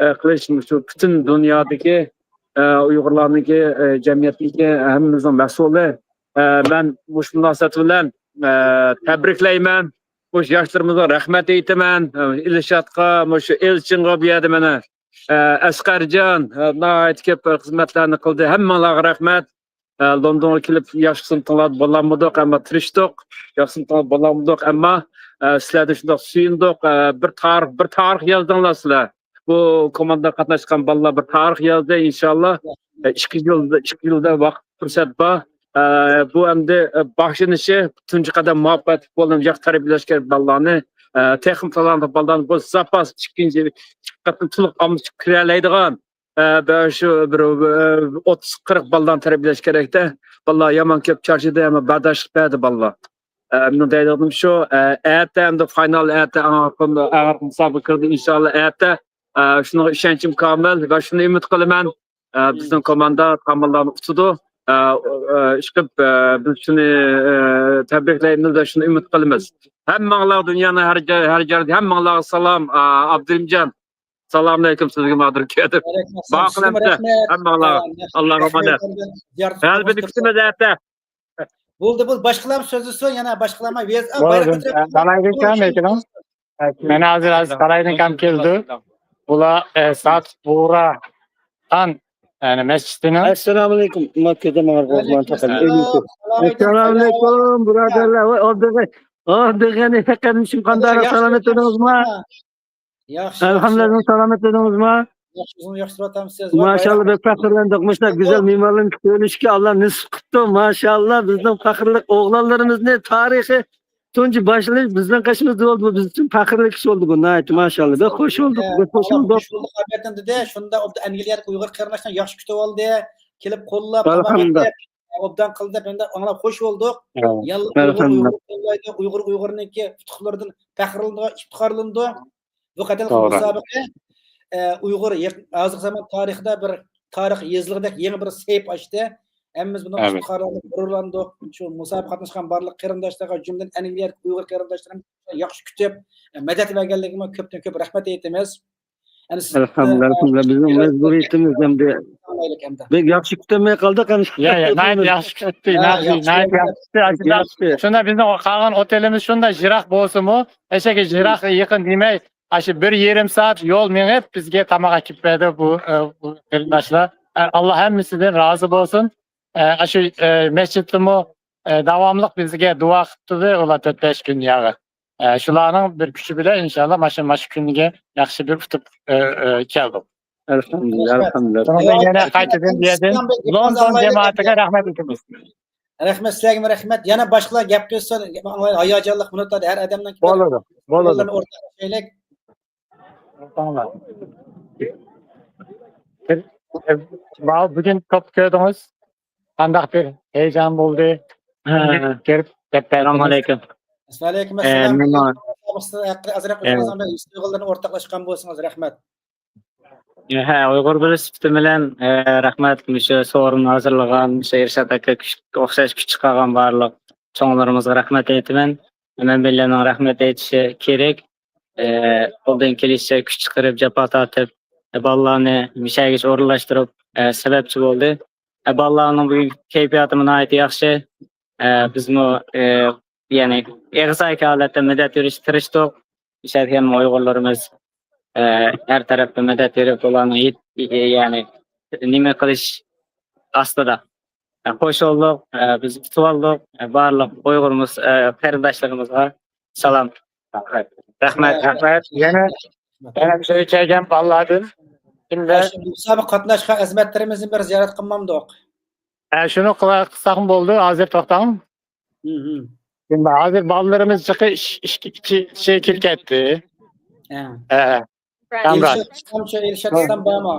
ئە، قىلىش، مۇشۇ پۈتۈن دۇنيادىكى، ئە، ئۇيغۇرلارنىڭكى، ئە، جەمئىيەتنىڭكى ھەممىمىزنىڭ مەسئۇلى. ئە، مەن مۇشۇ مۇناسىۋەت بىلەن، ئە، تەبرىكلەيمەن. مۇشۇ ياشلىرىمىزغا رەھمەت ئېيتىمەن. ئە، ئىلشاتقا، مۇشۇ ئېلچىنغا بۇ يەردە مانا، ئە، ئەسقەرجان، ئە، ناھايىتى كۆپ خىزمەتلەرنى قىلدى. ھەممىڭلارغا رەھمەت. ئە، لوندونغا كېلىپ ياخشى خىزمىتىڭلارنى بولالمىدۇق، ئەمما تىرىشتۇق. ياخشى خىزمىتىڭلارنى بولالمىدۇق، ئەمما، ئە، سىلەردىن شۇنداق سۆيۈندۇق. ئە، بىر تارىخ، بىر تارىخ يازدىڭلار سىلەر. بۇ كوماندىدا قاتناشقان بالىلار بىر تارىخ يازدى، ئىنشاللا. ئە، ئىككى يىلدا، ئىككى يىلدا ۋاقىت پۇرسەت بار. ئە، بۇ ئەمدى، ئە، باشلىنىشى، تۇنجى قەدەم مۇۋەپپەقىيەتلىك بولدى، ياخشى تەربىيەلەش كېرەك بالىلارنى. ئە، تېخىمۇ تالانتلىق بالىلارنى بۇ زاپاس ئىككىنچى، ئىككى قېتىم تولۇق ئالمىشىپ كىرەلەيدىغان، ئە، بىر شۇ بىر، ئە، ئوتتۇز قىرىق بالىلارنى تەربىيەلەش كېرەكتە. بالىلار يامان كۆپ چارچىدى، ئەمما بەرداشلىق بەردى بالىلار. ئە، مېنىڭ دەيدىغىنىم شۇ، ئە، ئەتە ئەمدى فاينال، ئەتە ئاڭا، ئاڭا مۇسابىقە كىردى، ئىنشاللا ئەتە، ئە، شۇنىڭغا ئىشەنچىم كامىل ۋە شۇنى ئۈمىد قىلىمەن، ئە، بىزنىڭ كوماندا تامىللارنى ئۇتىدۇ. ئە، ئە، ئىشقىلىپ، ئە، بىز شۇنى، ئە، تەبرىكلەيمىز ۋە شۇنى ئۈمىد قىلىمىز. ھەممىڭلار دۇنيانىڭ ھەر جاي، ھەر جايدا ھەممىڭلارغا سالام، ئە، ئابدۇرېھىمجان. سالام ئەلەيكۇم سىزگە مادۇر كەدىم. ئەلەيكۇم ئەسسالام. رەھمەت. ھەممىڭلارغا. ئاللاھقا ئامانەت. غەلىبىنى كۈتىمىز ئەتە. بولدى، بولدى. باشقىلار سۆزلىسۇن، يەنە باشقىلار. بولدى. ئەكەلدى. مانا ھازىر، ھازىر قارايدىكەن كېلىدۇ. بۇلار، ئە، سات بۇغرا خان، يەنى مەسچىتىنىڭ. ئەسسالامۇئەلەيكۇم. ئەسسالامۇئەلەيكۇم، بۇرادەرلەر. ۋاي، ئابدۇغەنى، ئابدۇغەنى قېرىندىشىم، قانداق، سالامەت تۇردىڭىزمۇ؟ ياخشى، ئەلھەمدۇلىللا، سالامەت تۇردىڭىزمۇ؟ ياخشى، ئۆزىڭىز ياخشى تۇرۇۋاتامسىز؟ ماشائاللا، بەك پەخىرلەندۇق. مۇشۇنداق گۈزەل مېھمانلارنى كۆرۈشكە ئاللا نېسىپ قىپتۇ. ماشائاللا، بىزنىڭ پەخىرلىك ئوغلانلىرىمىزنى تارىخى تۇنجى باشلىنىش بىزنىڭ قېشىمىزدا بولدى. بۇ بىز ئۈچۈن پەخىرلىك ئىش بولدى بۇ. ناھايىتى ماشائاللا. بەك خوش بولدۇق، بەك خوش بولدۇق. خوش بولدۇق ئەلۋەتتە دېدى. شۇنداق ئوبدان ئەنگلىيەدىكى ئۇيغۇر قېرىنداشلار ياخشى كۈتۈۋالدى. كېلىپ قوللاپ، تاماق ئەتتى. ئوبدان قىلدى دەپ ئەمدى ئاڭلاپ خوش بولدۇق. يەنىلا ئۇيغۇر ئۇيغۇرنى قوللايدۇ، ئۇيغۇر ئۇيغۇرنىڭكى ئۇتۇقلىرىدىن پەخىرلىنىدۇ، ئىپتىخارلىنىدۇ. بۇ قېتىملىق مۇسابىقە، ئە، ئۇيغۇر يېق-، ھازىرقى زامان تارىخىدا بىر تارىخ يېزىلغۇدەك يېڭى بىر سەھىپە ئاچتى. ھەممىمىز بۇنىڭغا ئىپتىخارلىنىپ، غۇرۇرلاندۇق. شۇ مۇسابىقىگە قاتناشقان بارلىق قېرىنداشلارغا، جۈملىدىن ئەنگلىيەدىكى ئۇيغۇر قېرىنداشلىرىمىز ياخشى كۈتۈپ، مەدەت بەرگەنلىكىگە كۆپتىن كۆپ رەھمەت ئېيتىمىز. يەنە سىز، ئەلھەمدۇلىللا، ئە، ئەلھەمدۇلىللا، بىزنىڭ مەجبۇرىيىتىمىز ئەمدى. ئاڭلايلى ئەمدى. بەك ياخشى كۈتەلمەي قالدۇق، ئەمدى. يا، يا، ناھايىتى ياخشى كۈتتى، ھە، ناھايىتى، ياخشى ناھايىتى كۈتتى. ياخشى كۈتتى. شۇندا بىزنىڭ قالغان ئوتېلىمىز شۇندا يىراق بولسىمۇ، ئەشەگە يىراق، يېقىن دېمەي، ئاشۇ بىر يېرىم سائەت يول مېڭىپ، بىزگە تاماق ئەكىپ بەردى بۇ، ئە، بۇ قېرىنداشلار. ئە، ئاللا ھەممىسىدىن رازى بولسۇن. ئە، ئاشۇ، ئە، مەسچىتتىمۇ، ئە، داۋاملىق بىزگە دۇئا قىلىپ تۇردى، ئۇلار تۆت بەش كۈن ياغى. ئە، شۇلارنىڭ بىر كۈچى بىلەن ئىنشاللا ماشۇ، ماشۇ كۈنگە ياخشى بىر ئۇتۇپ، ئە، ئە، كەلدۇق. ئەلھەمدۇلىللا، ئەلھەمدۇلىللا. شۇنىڭ بىلەن يەنە قايتىدىن بۇ يەردىن لوندون جامائىتىگە رەھمەت ئېيتىمىز. رەھمەت، سىلەرگىمۇ رەھمەت. يەنە باشقىلار گەپ قىلسۇن، ھاياجانلىق مىنۇتلاردا ھەر ئادەمنىڭ بولىدۇ، بولىدۇ. ئورتاقلىشايلى. ماۋۇ بۈگۈن توپ كۆردىڭىز. قانداق بىر ھاياجان بولدى. ھە. كۆرۈپ دەپ بەردىڭىز. ئەسسالامۇ ئەلەيكۇم. ۋەئەلەيكۇم ئەسسالام. ئازراق ئۆزىڭىزنىڭ بىر ھېس تۇيغۇلىرىنى ئورتاقلاشقان بولسىڭىز، رەھمەت. ھە، ئۇيغۇر بىرى سۈپىتىم بىلەن، ئە، رەھمەت، مۇشۇ سورۇننى ھازىرلىغان، مۇشۇ ئىرشات ئاكا كۈچ، ئوخشاش كۈچ چىقارغان بارلىق چوڭلىرىمىزغا رەھمەت ئېيتىمەن. ھەممە بىلەننىڭ رەھمەت ئېيتىشى كېرەك. ئە، قولدىن كېلىشىچە كۈچ چىقىرىپ، جاپا تارتىپ، ئە، بالىلارنى مۇشەگىچە ئورۇنلاشتۇرۇپ، ئە، سەۋەبچى بولدى. ئە، بالىلارنىڭ بۈگۈنكى كەيپىياتىمۇ ناھايىتى ياخشى. ئە، بىزمۇ، ئە، يەنى ئېغىزدىكى ھالەتتە مەدەت بېرىشكە تىرىشتۇق. شەرقىي ئۇيغۇرلىرىمىز، ئە، ھەر تەرەپتە مەدەت بېرىپ، ئۇلارنى يېت-، يەنى نېمە قىلىش ئاستىدا. ئە، خوش بولدۇق، ئە، بىز ئۇتۇۋالدۇق. ئە، بارلىق ئۇيغۇرىمىز، ئە، قېرىنداشلىرىمىزغا سالام. رەھمەت، رەھمەت. يەنە، يەنە بىزگە كەلگەن بالىلاردىن كىملەر؟ مۇسابىقە قاتناشقان ئەزىمەتلىرىمىزنى بىر زىيارەت قىلمامدۇق؟ ئە، شۇنى قىلساقمۇ بولدى، ھازىر توختاڭ. ھە، ھە. ئەمدى ھازىر بالىلىرىمىز جىقى ئىش-، ئىشكە، ئىشى، ئىشىگە كىرىپ كەتتى. ھە. ھە. كامران. ئېلشات ئىسلام شۇ، ئېلشات ئىسلام بارمۇ؟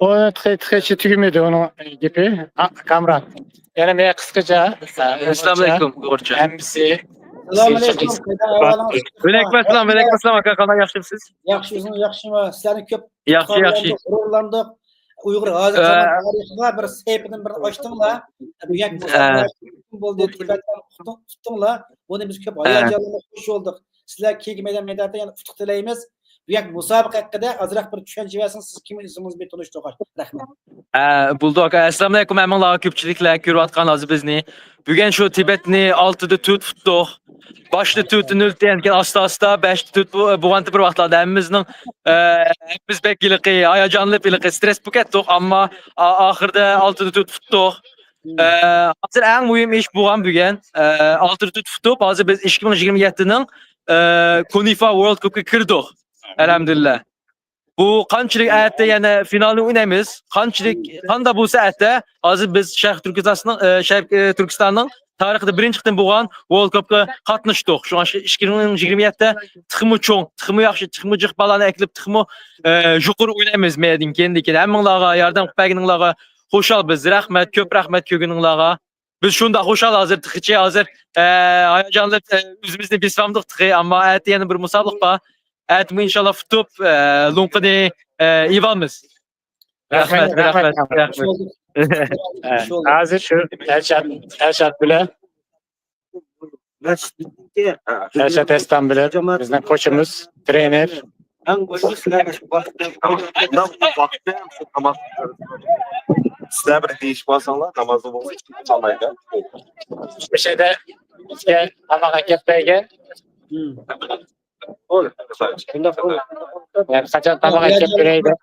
ئۇ تېخى، تېخىچە تۈگىمىدى ئۇنىڭ گېپى. ھە، كامران. يەنە مەن قىسقىچە، ئەسسالامۇ ئەلەيكۇم، ئۇيغۇرچە. ھەممىسى. ئەسسالامۇ ئەلەيكۇم. قايدا ئەھۋالىڭىز؟ ۋەئەلەيكۇم ئەسسالام، ۋەئەلەيكۇم ئەسسالام، ئاكا، قانداق، ياخشىمۇسىز؟ ياخشى، ئۆزىڭىز ياخشىمۇ؟ سىلەرنى كۆپ ياخشى، ياخشى. غۇرۇرلاندۇق. ئۇيغۇر ھازىر ئە، زامان تارىخىدا بىر سەھىپىنى بىر ئاچتىڭلار. بۈگۈنكى ئە، مۇسابىقە بولدى، تىبەتتىن تۇتتۇڭلار. بۇنى بىز كۆپ ئە، ھاياجانلىنىپ خوش بولدۇق. سىلەر كېيىنكى مەيدان مەيداندا يەنە ئۇتۇق تىلەيمىز. بۈگۈنكى مۇسابىقە ھەققىدە ئازراق بىر چۈشەنچە بەرسىڭىز، سىز كىم، ئۆزىڭىز بىلەن تونۇشتۇرغاچ. رەھمەت. ئە، بولدى ئاكا. ئەسسالامۇ ئەلەيكۇم ھەممىڭلارغا، كۆپچىلىكلەر كۆرۈۋاتقان ھازىر بىزنى. بۈگۈن شۇ تىبەتنى ئالتىدە تۆت ئۇتتۇق. باشتا تۆتتە نۆل دېگەنكەن، ئاستا-ئاستا بەشتە تۆت بو-، بولغانتى بىر ۋاقىتلاردا ھەممىمىزنىڭ، ئە، ھەممىمىز بەك ھېلىقى ھاياجانلىنىپ، ھېلىقى سترېس بولۇپ كەتتۇق، ئەمما ئا-، ئاخىرىدا ئالتىدە تۆت ئۇتتۇق. ئە، ھازىر ئەڭ مۇھىم ئىش بولغان بۈگۈن، ئە، ئالتىدە تۆت ئۇتۇپ، ھازىر بىز ئىككى مىڭ يىگىرمە يەتتىنىڭ، ئە، كونىفا ۋورلد كۇپقا كىردۇق. ئەلھەمدۇلىللا. بۇ قانچىلىك ئەتە يەنە فىنالنى ئوينايمىز. قانچىلىك، قانداق بولسا ئەتە، ھازىر بىز شەرقىي تۈركىستاننىڭ، ئە، شەرقىي تۈركىستاننىڭ تارىخىدا بىرىنچى قېتىم بولغان ۋورلد كۇپقا قاتناشتۇق. شۇڭا شۇ ئىككى مىڭ يىگىرمە يەتتە تېخىمۇ چوڭ، تېخىمۇ ياخشى، تېخىمۇ جىق بالىلارنى ئەكېلىپ، تېخىمۇ، ئە، يۇقىرى ئوينايمىز مەيدىن كېيىندىكى. ھەممىڭلارغا، ياردەم قىلىپ بەرگىنىڭلارغا خۇشال بىز. رەھمەت، كۆپ رەھمەت كۆرگىنىڭلارغا. بىز شۇنداق خۇشال ھازىر تېخىچە، ھازىر، ئە، ھاياجانلىنىپ، ئە، ئۆزىمىزنى بېسىۋالمىدۇق تېخى، ئەمما ئەتە يەنە بىر مۇسابىقە بار. ئەتىمۇ ئىنشاللا ئۇتۇپ، ئە، لوڭقىنى، ئە، ئېلىۋالىمىز. رەھمەت، رەھمەت، رەھمەت، رەھمەت. ھە، ھازىر شۇ ئەرشات، ئەرشات بىلەن، ئەرشات ئەسلان بىلەن بىزنىڭ كوچىمىز، ترېنېر. ئەڭ مۇھىمى سىلەر مۇشۇ ۋاقىتتا، مۇشۇ ۋاقىتتا مۇشۇ تاماق، سىلەر بىر دېيىشىپ ئالساڭلار، نامازدا بولسا چىقىپ چالمايدۇ. مۇشۇ يەردە بىزگە تاماق ئەكەپ بەرگەن. ھە، قاچان تاماق ئەكەپ بېرەي دەپ.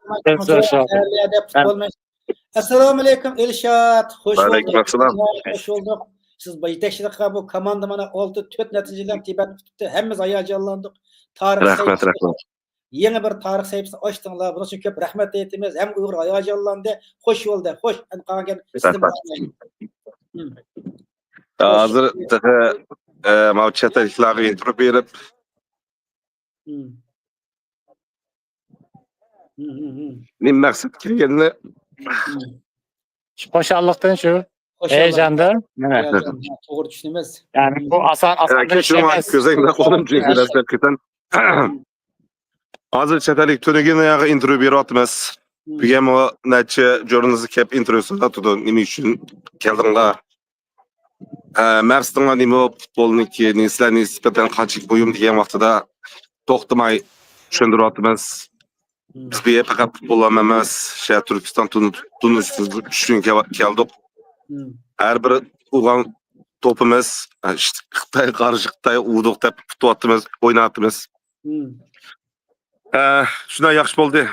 ئەسسالامۇ ئەلەيكۇم، ئېلشات. خوش بولدۇق. ۋەئەلەيكۇم ئەسسالام. خوش بولدۇق. سىز يېتەكچىلىك قىلغان بۇ كوماندا مانا ئالتە تۆت نەتىجە بىلەن تىبەتنى ئۇتۇپتۇ. ھەممىمىز ھاياجانلاندۇق. تارىخ رەھمەت، سەھىپىسى، رەھمەت. يېڭى بىر تارىخ سەھىپىسىنى ئاچتىڭلار. بۇنىڭ ئۈچۈن كۆپ رەھمەت ئېيتىمىز. ھەم ئۇيغۇر ھاياجانلاندى. خوش بولدى. خوش، ئەمدى قالغان گەپنى سىزدىن باشلايلى. ھازىر تېخى، ئە، ماۋۇ چەت ئەللىكلەرگە ئىنتېرۋيۇ بېرىپ، نېمە مەقسەت كەلگەننى. شۇ خۇشاللىقتىن شۇ. ھېيجاندا. مانا. ھاياجان، ھە، توغرا چۈشىنىمىز. يەنى بۇ ئاسان، ئاسان بىر ئىش ئەمەس. كۆزۈڭلار قولۇم چۈشۈنمەس ھەقىقەتەن. ھازىر چەت ئەللىك تۈنۈگۈن ياغا ئىنتېرۋيۇ بېرىۋاتىمىز. بۈگۈنمۇ نەچچە ژۇرنالىست كەپ ئىنتېرۋيۇ سوراپتۇ، نېمە ئۈچۈن كەلدىڭلار؟ ئە، مەقسىتىڭلار نېمە؟ پۇتبولنىڭكى نېسىلەر نېسبەتەن قانچىلىك مۇھىم دېگەن ۋاقتىدا توختىماي چۈشەندۈرۈۋاتىمىز. بىز بۇ يەرگە پەقەت پۇتبول ئەمەس، شەرقىي تۈركىستان تونۇ-، تونۇش ئۈچۈن كەل-، كەلدۇق. ھەر بىر ئۇرغان توپىمىز، ئە، خىتاي قارشى خىتاي ئۇردۇق دەپ كۈتۈۋاتىمىز، ئويناۋاتىمىز. ئە، شۇنداق ياخشى بولدى.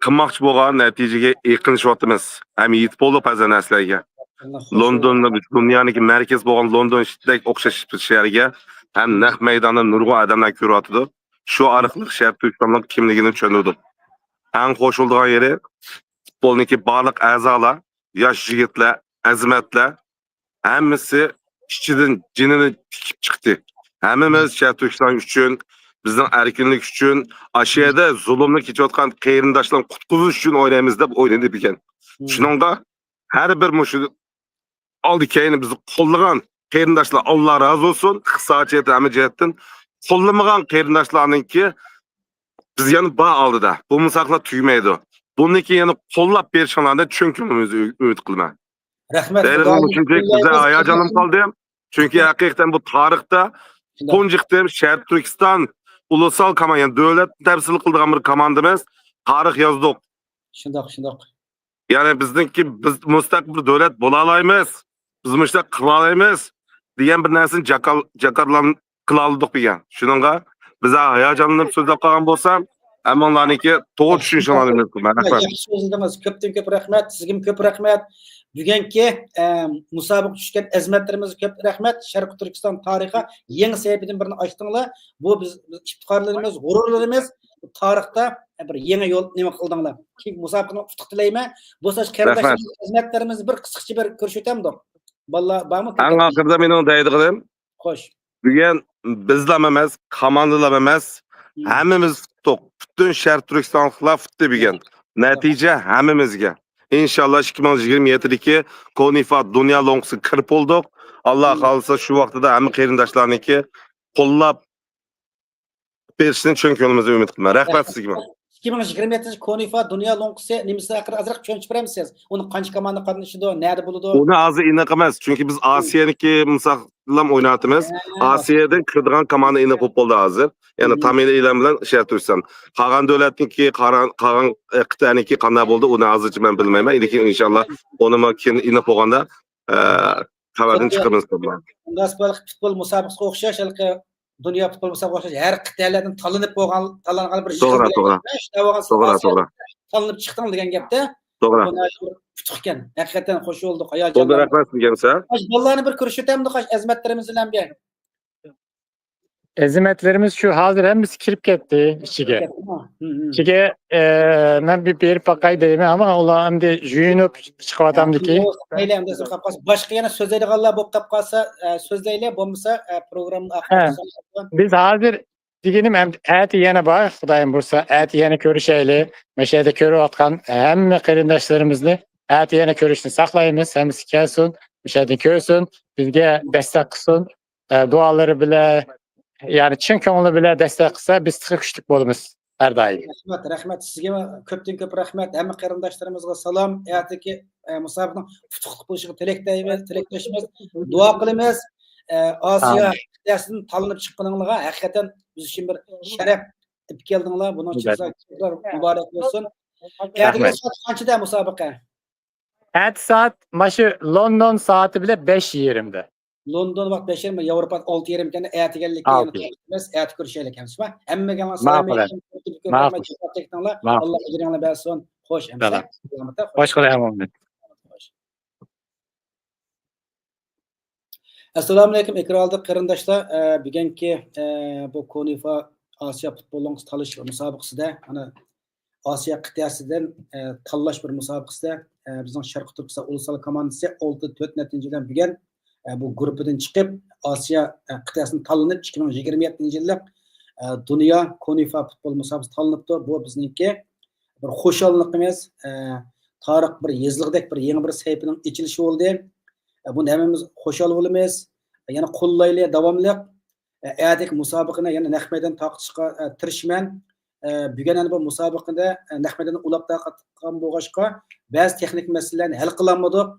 قىلماقچى بولغان نەتىجىگە يېقىنلىشىۋاتىمىز ھەم يېتىپ بولدۇق بەزى نەرسىلەرگە. لوندون، دۇنيانىڭكى مەركىزى بولغان لوندون شەھەرگە ھەم نەق مەيداندا نۇرغۇن ئادەملەر كۆرۈۋاتىدۇ. شۇ ئارقىلىق شەرقىي تۈركىستاننىڭ كىملىكىنى چۈشەندۈردۇق. ئەڭ خوش بولىدىغان يېرى، پۇتبولنىڭكى بارلىق ئەزالار، ياش يىگىتلەر، ئەزىمەتلەر، ھەممىسى ئىچىدىن جېنىنى تىكىپ چىقتى. ھەممىمىز شەرقىي تۈركىستان ئۈچۈن، بىزنىڭ ئەركىنلىك ئۈچۈن، ئاشۇ يەردە زۇلۇمنى كېچىۋاتقان قېرىنداشلارنى قۇتقۇزۇش ئۈچۈن ئوينايمىز دەپ ئوينىدى بىكەن. شۇنىڭدا ھەر بىر مۇشۇ ئالدى كەينى بىزنى قوللىغان قېرىنداشلار، ئاللا رازى بولسۇن، ئىقتىسادىي جەھەتتىن، ھەممە جەھەتتىن قوللىمىغان قېرىنداشلارنىڭكى بىز يەنە بار ئالدىدا. بۇ مۇسابىقىلەر تۈگىمەيدۇ. بۇنىڭكى يەنە قوللاپ بېرىشىڭلاردىن چىن كۆڭلۈمدىن ئۈمىد قىلىمەن. رەھمەت. دەيدىغىنىم شۇنچىلىك، بىزلەر ھاياجانلىنىپ قالدىم. چۈنكى ھەقىقەتەن بۇ تارىختا تۇنجى قېتىم شەرقىي تۈركىستان ئۇلۇسال كوماندا، يەنى دۆلەتنى تەمسىل قىلىدىغان بىر كوماندىمىز تارىخ يازدۇق. شۇنداق، شۇنداق. يەنى بىزنىڭكى، بىز مۇستەقىل بىر دۆلەت بولالايمىز، بىز مۇشۇنداق قىلالايمىز دېگەن بىر نەرسىنى جاكار-، جاكارلان-، قىلالىدۇق بۈگۈن. شۇنىڭغا بىز ھاياجانلىنىپ سۆزلەپ قالغان بولسام، ھەممىڭلارنىڭكى توغرا چۈشىنىشىڭلارنى ئۈمىد قىلىمەن. رەھمەت. ياخشى سۆزلىدىڭىز. كۆپتىن كۆپ رەھمەت. سىزگىمۇ كۆپ رەھمەت. بۈگۈنكى، ئە، مۇسابىقىگە چۈشكەن ئەزىمەتلىرىمىزگە كۆپ رەھمەت. شەرقىي تۈركىستان تارىخىغا يېڭى سەھىپىدىن بىرنى ئاچتىڭلار. بۇ بىز، بىز ئىپتىخارلىنىمىز، غۇرۇرلىنىمىز. تارىختا بىر يېڭى يول نېمە قىلدىڭلار. كېيىنكى مۇسابىقىنى ئۇتۇق تىلەيمەن. بولسا قېرىنداشلار، رەھمەت. خىزمەتلىرىمىزنى بىر قىسقىچە بىر كۆرسىتەمدۇق. بالىلار بارمۇ؟ ئەڭ ئاخىرىدا مېنىڭ دەيدىغىنىم، خوش. بۈگۈن بىزلا ئەمەس، كوماندىلا ئەمەس، ھەممىمىز ئۇتتۇق. پۈتۈن شەرقىي تۈركىستانلىقلار ئۇتتى بۈگۈن. نەتىجە ھەممىمىزگە. ئىنشاللا ئىككى مىڭ يىگىرمە يەتتىدىكى كونىفا دۇنيا لوڭقىسىغا كىرىپ بولدۇق. ئاللا خالىسا شۇ ۋاقتىدا ھەممە قېرىنداشلارنىڭكى قوللاپ بېرىشىنى چىن كۆڭلىمىزدىن ئۈمىد قىلىمەن. رەھمەت سىزگىمۇ. ئىككى مىڭ يىگىرمە يەتتىنچى كونىفا دۇنيا لوڭقىسى نېمىسى ھەققىدە ئازراق چۈشەنچە بېرەمسىز؟ ئۇنى قانچە كوماندا قاتنىشىدۇ، نەدە بولىدۇ؟ ئۇنى ھازىر ئېنىق ئەمەس، چۈنكى بىز ئاسىيانىڭكى مۇسابىقىلەرنى ئويناۋاتىمىز. ھە. ئاسىيادىن كىرىدىغان كوماندا ئېنىق بولۇپ بولدى ھازىر. يەنى تامىلى ئىلان بىلەن شەرقىي تۈركىستان. قالغان دۆلەتنىڭكى، قالغان، قالغان، ئە، قىتئەنىڭكى قانداق بولدى، ئۇنى ھازىرچە مەن بىلمەيمەن. لېكىن ئىنشاللا ئۇنىمۇ كېيىن ئېنىق بولغاندا، ئە، خەۋەردىن چىقىرىمىز. مۇناسىۋەتلىك پۇتبول مۇسابىقىسىگە ئوخشاش، ھېلىقى دۇنيا پۇتبول مۇسابىقىسىگە ئوخشاش ھەر قىتئەلەردىن تاللىنىپ بولغان، تاللانغان بىر يىغىن توغرا، بولغان. توغرا. شۇنداق بولغان توغرا، ساڭا توغرا. تاللىنىپ چىقتىڭ دېگەن گەپتە. توغرا. بۇ ناھايىتى بىر ئۇتۇق ئىكەن. ھەقىقەتەن خوش بولدۇق، ھاياجانلاندۇق. بولدى، رەھمەت سىزگە ھەمسە. خوش، بالىلارنى بىر كۆرۈشۈۋېتەمدۇق، خوش، ئەزىمەتلىرىمىز بىلەن بىر. ئەزىمەتلىرىمىز شۇ ھازىر ھەممىسى كىرىپ كەتتى ئىچىگە. كىرىپ كەتتىمۇ؟ ھە، ھە. ئىچىگە، ئە، مەن بىر بېرىپ باقاي دەيمەن، ئەمما ئۇلار ئەمدى يۇيۇنۇپ چىقىۋاتامدىكى. مەيلى، ئەمدى سىز قاپ قالسا، باشقا يەنە سۆزلەيدىغانلار بولۇپ قاپ قالسا، ئە، سۆزلەيلى، بولمىسا، ئە، پروگراممىنى ھە. ئاخىرلاشتۇرساق. بىز ھازىر دېگىنىم، ئەمدى ئەتە يەنە بار، خۇدايىم بۇيرۇسا، ئەتە يەنە كۆرۈشەيلى. مەشەدە كۆرۈۋاتقان ھەممە قېرىنداشلىرىمىزنى ئەتە يەنە كۆرۈشنى ساقلايمىز. ھەممىسى كەلسۇن، مەشەدىن كۆرسۇن، بىزگە دەستەك قىلسۇن. ئە، دۇئالىرى بىلەن، يەنى چىن كۆڭلى بىلەن دەستەك قىلسا، بىز تېخى كۈچلۈك بولىمىز ھەر دائىم. رەھمەت، رەھمەت. سىزگە كۆپتىن كۆپ رەھمەت. ھەممە قېرىنداشلىرىمىزغا سالام. ئەتىكى، ئە، مۇسابىقىنىڭ ئۇتۇقلۇق بولۇشىغا تىلەكدەيمىز، تىلەكداشمىز، دۇئا قىلىمىز. ئە، ئاسىيا ئامىن. قىتئەسىدىن تاللىنىپ چىققىنىڭلارغا ھەقىقەتەن بىز ئۈچۈن بىر شەرەپ ئېلىپ كەلدىڭلار. بۇنىڭ ئۈچۈن ئەلبەتتە. سىزگە تەكرار مۇبارەك بولسۇن. ئەتىگەن رەھمەت. سائەت قانچىدە مۇسابىقە؟ ئەتە سائەت مانا شۇ لوندون سائىتى بىلەن بەش يېرىمدە. لوندون ۋاقىت بەش يېرىم، ياۋروپا ئالتە يېرىم ئىكەن، ئەتىگەنلىككە يەنە ئالتە يېرىم. توغرا ئەمەس، ئەتە كۆرۈشەيلىك ئەمىسە. ھەممىڭلارغا سالام ماقۇل. ئېيتىمەن، كۆپتىن كۆپ ماقۇل. رەھمەت، جاپا چەكتىڭلار. ماقۇل. ئاللا ئەجرىڭلارنى بەرسۇن. خوش ئەمىسە. سالام. سالامەت، خوش. خوش قىلىڭ، ئامىن. خوش. ئەسسالامۇئەلەيكۇم، ئەكرالدىق قېرىنداشلار. ئە، بۈگۈنكى، ئە، بۇ كونىفا ئاسىيا پۇتبول لوڭقىسى تالىشىش مۇسابىقىسىدە، ئانا، ئاسىيا قىتئەسىدىن، ئە، تاللاش بىر مۇسابىقىسىدە، ئە، بىزنىڭ شەرقىي تۈركىستان ئۇلۇسال كوماندىسى ئالتە تۆت نەتىجە بىلەن بۈگۈن، ئە، بۇ گۇرۇپپىدىن چىقىپ، ئاسىيا، ئە، قىتئەسىنى تاللىنىپ، ئىككى مىڭ يىگىرمە يەتتىنچى يىللىق، ئە، دۇنيا كونىفا پۇتبول مۇسابىقىسىگە تاللىنىپتۇ. بۇ بىزنىڭكى بىر خۇشاللىقىمىز، ئە، تارىخ بىر يېزىلغۇدەك بىر يېڭى بىر سەھىپىنىڭ ئېچىلىشى بولدى. ئە، بۇنى ھەممىمىز خۇشال بولىمىز. يەنە قوللايلى داۋاملىق. ئە، ئەتىكى مۇسابىقىنى يەنە نەق مەيدان تارقىتىشقا، ئە، تىرىشىمەن. ئە، بۈگۈن يەنە بۇ مۇسابىقىدە، ئە، نەق مەيداندا ئۇلاپ تارقاتقان بولغاچقا، بەزى تېخنىك مەسىلىلەرنى ھەل قىلالمىدۇق.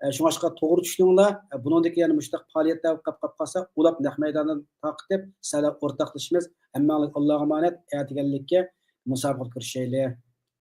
ئە، شۇڭلاشقا توغرا چۈشىنىڭلار. ئە، بۇنىڭدىكى يەنە مۇشۇنداق پائالىيەتلەر قاپ-، قاپ قالسا، ئۇلاپ نەق مەيداندىن تارقىتىپ، سىلەر ئورتاقلىشىمىز. ھەممىڭلارغا ئاللاغا ئامانەت. ئەتىگەنلىككە مۇسابىقىدە كۆرۈشەيلى.